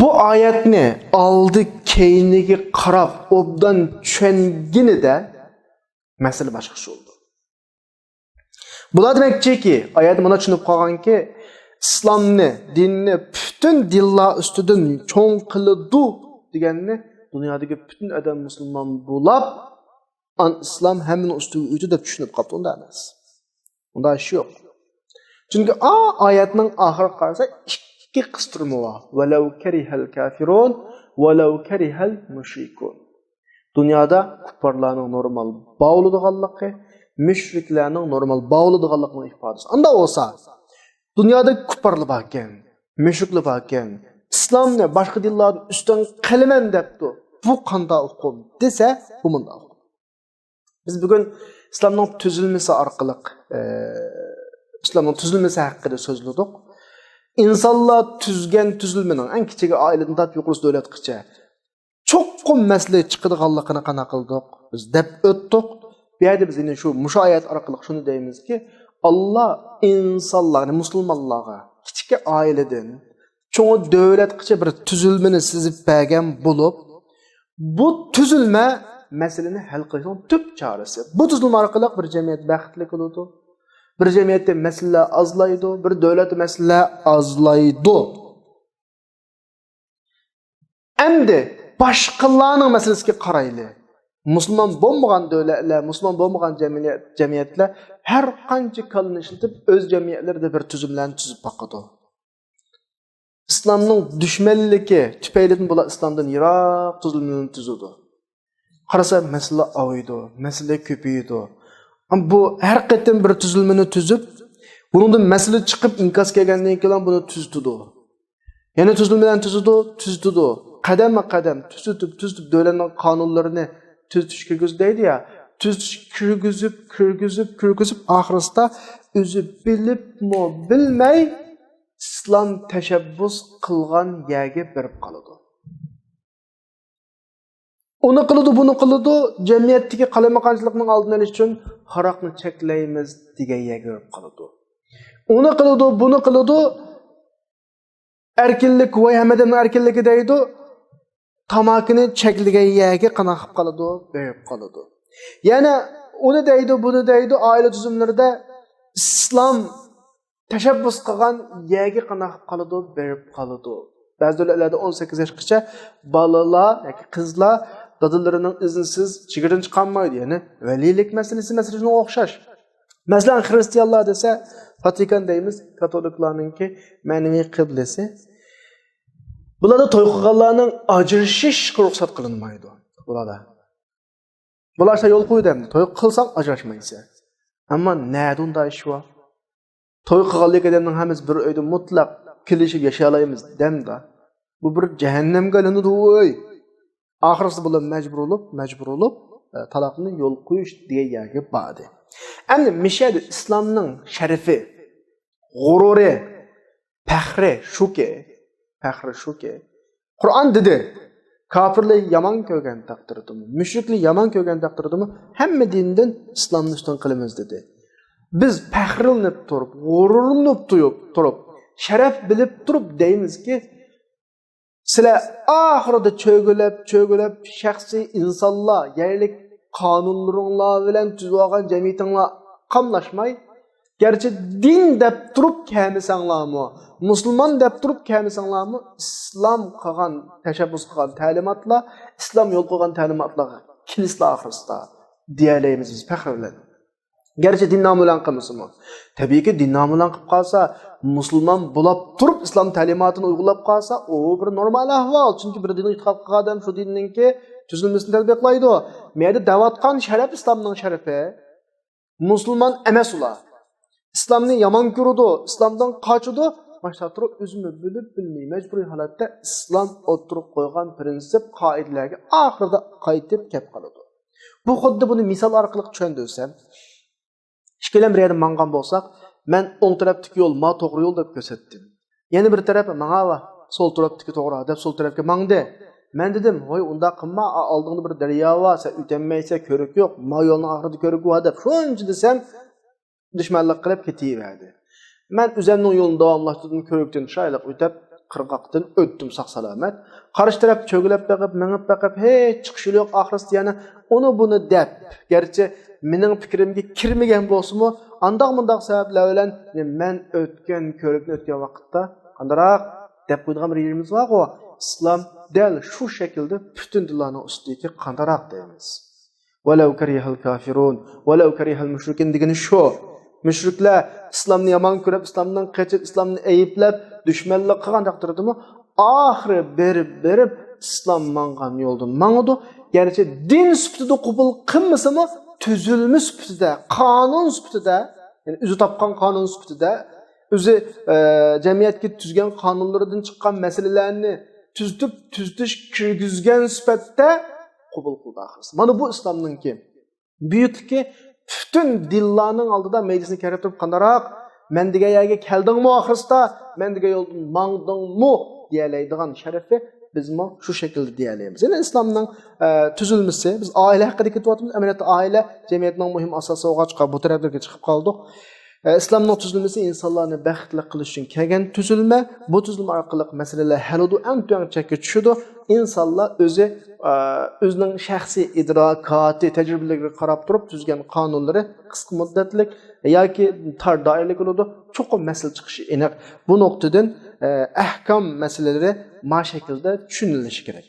بۇ ئايەتنى ئالدى كەينىگە قاراپ ئوبدان چۈشەنگىنىدە مەسىلە باشقىچە بولىدۇ. بۇلار دېمەكچىكى، ئايەتنى مانا چۈشىنىپ قالغانكى، ئىسلامنى، دىننى پۈتۈن دىنلار ئۈستىدىن چوڭ قىلىدۇ دېگەننى دۇنيادىكى پۈتۈن ئادەم مۇسۇلمان بولاپ، ئان ئىسلام ھەممىنىڭ ئۈستىگە ئۆتىدۇ دەپ چۈشىنىپ قاپتۇ. ئۇنداق ئەمەس. ئۇنداق ئىش يوق. چۈنكى ئا ئايەتنىڭ ئاخىرىغا قارىسا ئىككى قىستۇرما بار. ولو كره الكافرون، ولو كره المشركون. دۇنيادا كۇپپارلارنىڭ نورمال باۋلىدىغانلىقى، مۇشرىكلارنىڭ نورمال باۋلىدىغانلىقىنىڭ ئىپادىسى. ئاندا بولسا، دۇنيادا كۇپپارلار باركەن، مۇشرىكلار باركەن، ئىسلامنى باشقا دىنلاردىن ئۈستۈن قىلىمەن دەپتۇ. بۇ قانداق ئۇقۇم دېسە، بۇ مۇنداق ئۇقۇم. بىز بۈگۈن ئىسلامنىڭ تۈزۈلمىسى ئارقىلىق، ئە، ئىسلامنىڭ تۈزۈلمىسى ھەققىدە سۆزلىدۇق. ئىنسانلار تۈزگەن تۈزۈلمىنىڭ ئەڭ كىچىكى ئائىلىدىن تارتىپ يۇقىرىسى دۆلەتكىچە چوقۇم مەسىلە چىقىدىغانلىقىنى قانداق قىلدۇق؟ بىز دەپ ئۆتتۇق. بۇ يەردە بىز يەنە شۇ مۇشۇ ئايەت ئارقىلىق شۇنى دەيمىزكى، ئاللا ئىنسانلارنى، مۇسۇلمانلارغا كىچىكى ئائىلىدىن چوڭ دۆلەتكىچە بىر تۈزۈلمىنى سىزىپ بەرگەن بولۇپ، بۇ تۈزۈلمە مەسىلىنى ھەل قىلىشنىڭ تۈپ چارىسى. بۇ تۈزۈلمە ئارقىلىق بىر جەمئىيەت بەختلىك بولىدۇ. بىر جەمئىيەتتە مەسىلىلەر ئازلايدۇ، بىر دۆلەتتە مەسىلىلەر ئازلايدۇ. ئەمدى باشقىلارنىڭ مەسىلىسىگە قارايلى. مۇسۇلمان بولمىغان دۆلەتلەر، مۇسۇلمان بولمىغان جەمئىيەت، جەمئىيەتلەر ھەر قانچە كاللىنى ئىشلىتىپ، ئۆز جەمئىيەتلىرىدە بىر تۈزۈملەرنى تۈزۈپ باقىدۇ. ئىسلامنىڭ دۈشمەنلىكى تۈپەيلىدىن بۇلار ئىسلامدىن يىراق تۈزۈلمىلەرنى تۈزىدۇ. قارىسا، مەسىلە ئاۋۇيدۇ، مەسىلە كۆپىيىدۇ. بۇ ھەر قېتىم بىر تۈزۈلمىنى تۈزۈپ، بۇنىڭدىن مەسىلە چىقىپ، ئىنكاس كەلگەندىن كېيىن بۇنى تۈزىتىدۇ. يەنە تۈزۈلمىلەرنى تۈزىدۇ، تۈزىتىدۇ. قەدەممۇ قەدەم تۈزۈتۈپ، تۈزۈتۈپ، دۆلەتنىڭ قانۇنلىرىنى تۈزىتىش كىرگۈزدەيدۇ يا. تۈزىتىش كىرگۈزۈپ، كىرگۈزۈپ، كىرگۈزۈپ، ئاخىرسىدا ئۆزى بىلىپمۇ بىلمەي ئىسلام تەشەببۇس قىلغان يەرگە بېرىپ قالىدۇ. ئۇنى قىلىدۇ، بۇنى قىلىدۇ، جەمئىيەتتىكى قالايمىقانچىلىقنىڭ ئالدىنى ئېلىش ئۈچۈن ھاراقنى چەكلەيمىز دېگەن يەرگە بېرىپ قالىدۇ. ئۇنى قىلىدۇ، بۇنى قىلىدۇ، ئەركىنلىك، ۋاي ھەممە ئادەمنىڭ ئەركىنلىكى دەيدۇ، تاماكىنى چەكلىگەن يەرگە قانداق قىلىپ قالىدۇ؟ بېرىپ قالىدۇ. يەنە ئۇنى دەيدۇ، بۇنى دەيدۇ، ئائىلە تۈزۈملىرىدە ئىسلام تەشەببۇس قىلغان يەرگە قانداق قىلىپ قالىدۇ؟ بېرىپ قالىدۇ. بەزى دۆلەتلەردە ئون سەككىز ياشقىچە بالىلار ياكى قىزلار دادىلىرىنىڭ ئىزنىسىز چېگرىدىن چىقالمايدۇ. يەنى ۋەلىيلىك مەسىلىسى، مەسىلىسى شۇنىڭغا ئوخشاش. مەسىلەن، خرىستىيانلار دېسە، ۋاتىكان دەيمىز، كاتولىكلارنىڭكى مەنىۋى قىبلىسى. بۇلاردا توي قىلغانلارنىڭ ئاجرىشىشقا رۇخسەت قىلىنمايدۇ. بۇلاردا. بۇلار شۇنداق يول قويدى ئەمدى. توي قىلساڭ ئاجراشمايسەن. ئەمما نەدە ئۇنداق ئىش بار؟ توي قىلغانلىك ئادەمنىڭ ھەممىسى بىر ئۆيدە مۇتلەق كېلىشىپ ياشىيالايمىز دەمدا. بۇ بىر جەھەننەمگە ئايلىنىدۇ ئۇ ئۆي. ئاخىرسىدا بۇلار مەجبۇر بولۇپ، مەجبۇر بولۇپ، ئە، تالاقنى يول قويۇش دېگەن يەرگە باردى. ئەمدى مىشەدە ئىسلامنىڭ شەرىپى، غۇرۇرى، پەخرى شۇكى، پەخرى شۇكى، قۇرئان دېدى، كاپىرلار يامان كۆرگەن تەقدىردىمۇ، مۈشرىكلار يامان كۆرگەن تەقدىردىمۇ، ھەممە دىندىن ئىسلامنى ئۈستۈن قىلىمىز دېدى. بىز پەخىرلىنىپ تۇرۇپ، غۇرۇرلىنىپ تۇيۇپ، تۇرۇپ، شەرەپ بىلىپ تۇرۇپ دەيمىزكى، سىلەر ئاخىرىدا چۆگىلەپ، چۆگىلەپ، شەخسىي ئىنسانلار، يەرلىك قانۇنلىرىڭلار بىلەن تۈزۈۋالغان جەمئىيىتىڭلار قاملاشماي، گەرچە دىن دەپ تۇرۇپ كەلمىسەڭلارمۇ، مۇسۇلمان دەپ تۇرۇپ كەلمىسەڭلارمۇ، ئىسلام قىلغان، تەشەببۇس قىلغان تەلىماتلار، ئىسلام يول قويغان تەلىماتلارغا كېلىسىلا ئاخىرسىدا دېيەلەيمىز بىز پەخىر بىلەن. گەرچە دىن نامى بىلەن قىلمىسىمۇ. تەبىئىيكى، دىن نامى بىلەن قىلىپ قالسا، مۇسۇلمان بولاپ تۇرۇپ ئىسلام تەلىماتىنى ئۇيغۇنلاپ قالسا، ئۇ بىر نورمال ئەھۋال. چۈنكى بىر دىنغا ئېتىقاد قىلغان ئادەم شۇ دىننىڭكى تۈزۈلمىسىنى تەتبىقلايدۇ. مەيەردە دەۋاتقان شەرەپ ئىسلامنىڭ شەرىپى. مۇسۇلمان ئەمەس ئۇلار. ئىسلامنى يامان كۆرىدۇ، ئىسلامدىن قاچىدۇ. ماشۇنداق تۇرۇپ ئۆزىمۇ بىلىپ بىلمەي مەجبۇرىي ھالەتتە ئىسلام ئوتتۇرىغا قويغان پىرىنسىپ، قائىدىلەرگە ئاخىرىدا قايتىپ كەپ قالىدۇ. بۇ خۇددى بۇنى مىسال ئارقىلىق چۈشەندۈرسەم، ئىككىيلەن بىر يەردە ماڭغان بولساق، مەن ئوڭ تەرەپتىكى يول، ما توغرا يول دەپ كۆرسەتتىم. يەنە بىر تەرەپ، ماڭاۋا، سول تەرەپتىكى توغرا دەپ سول تەرەپكە ماڭدى. مەن دېدىم، ۋاي، ئۇنداق قىلما، ئا، ئالدىڭدا بىر دەريا بار، سەن ئۆتەلمەيسەن، كۆرۈك يوق، ما يولنىڭ ئاخىرىدا كۆرۈك بار دەپ شۇنچە دېسەم، دۈشمەنلىك قىلىپ كېتىۋەردى. مەن ئۆزۈمنىڭ يولۇمنى داۋاملاشتۇردۇم، كۆۋرۈكتىن چىرايلىق ئۆتۈپ، قىرغاقتىن ئۆتتۈم ساق-سالامەت. قارشى تەرەپ چۆگىلەپ بېقىپ، مېڭىپ بېقىپ، ھېچ چىقىش يولى يوق، ئاخىرسىدا يەنە ئۇنى-بۇنى دەپ، گەرچە مېنىڭ پىكرىمگە كىرمىگەن بولسىمۇ، ئانداق-مۇنداق سەۋەبلەر بىلەن مەن ئۆتكەن كۆۋرۈكنى ئۆتكەن ۋاقىتتا، قانداقراق دەپ قويىدىغان بىر يېرىمىز بارغۇ، ئىسلام دەل شۇ شەكىلدە پۈتۈن دىنلارنىڭ ئۈستىدىكى قانداقراق دەيمىز. ۋەلەۋ كەرىھەل كافىرۇن، ۋەلەۋ كەرىھەل مۇشرىكۇن دېگىنى شۇ. مۇشرىكلار ئىسلامنى يامان كۆرۈپ، ئىسلامدىن قېچىپ، ئىسلامنى ئەيىبلەپ، دۈشمەنلىك قىلغان تەقدىردىمۇ، ئاخىرى بېرىپ، بېرىپ ئىسلام ماڭغان يولدا ماڭىدۇ. گەرچە دىن سۈپىتىدە قوبۇل قىلمىسىمۇ، تۈزۈلمە سۈپىتىدە، قانۇن سۈپىتىدە، يەنى ئۆزى تاپقان قانۇن سۈپىتىدە، ئۆزى، ئە، جەمئىيەتكە تۈزگەن قانۇنلىرىدىن چىققان مەسىلىلەرنى تۈزىتىپ، تۈزىتىش كىرگۈزگەن سۈپەتتە قوبۇل قىلدى ئاخىرسى. مانا بۇ ئىسلامنىڭكى بۈيۈكلۈكى، پۈتۈن دىنلارنىڭ ئالدىدا مەيدىسىنى كەرەپ تۇرۇپ، قانداقراق، مەن دېگەن يەرگە كەلدىڭمۇ ئاخىرسىدا، مەن دېگەن يولدىن ماڭدىڭمۇ دېيەلەيدىغان شەرىپى بىزمۇ شۇ شەكىلدە دېيەلەيمىز. يەنى ئىسلامنىڭ، ئە، تۈزۈلمىسى، بىز ئائىلە ھەققىدە كېتىۋاتىمىز، ئەمەلىيەتتە ئائىلە جەمئىيەتنىڭ مۇھىم ئاساسى بولغاچقا، بۇ تەرەپلەرگە چىقىپ قالدۇق. ئە، ئىسلامنىڭ تۈزۈلمىسى ئىنسانلارنى بەختلىك قىلىش ئۈچۈن كەلگەن تۈزۈلمە. بۇ تۈزۈلمە ئارقىلىق مەسىلىلەر ھەل بولىدۇ، ئەڭ تۆۋەن چەككە چۈشىدۇ. ئىنسانلار ئۆزى، ئە، ئۆزىنىڭ شەخسىي ئىدراكاتى، تەجرىبىلىرىگە قاراپ تۇرۇپ تۈزگەن قانۇنلىرى قىسقا مۇددەتلىك ياكى تار دائىرىلىك بولىدۇ. چوقۇم مەسىلە چىقىشى ئېنىق. بۇ نۇقتىدىن، ئە، ئەھكام مەسىلىلىرى ما شەكىلدە چۈشىنىلىشى كېرەك.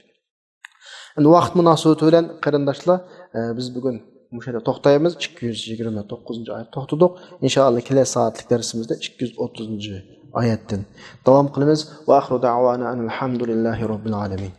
ئەمدى ۋاقىت مۇناسىۋىتى بىلەن قېرىنداشلار، ئە، بىز بۈگۈن مۇشۇ يەردە توختايمىز. ئىككى يۈز يىگىرمە توققۇزىنچى ئايەتتە توختىدۇق. ئىنشائاللا كېلەر سائەتلىك دەرسىمىزدە ئىككى يۈز ئوتتۇزىنچى ئايەتتىن داۋام قىلىمىز. وآخر دعوانا أن الحمد لله رب العالمين.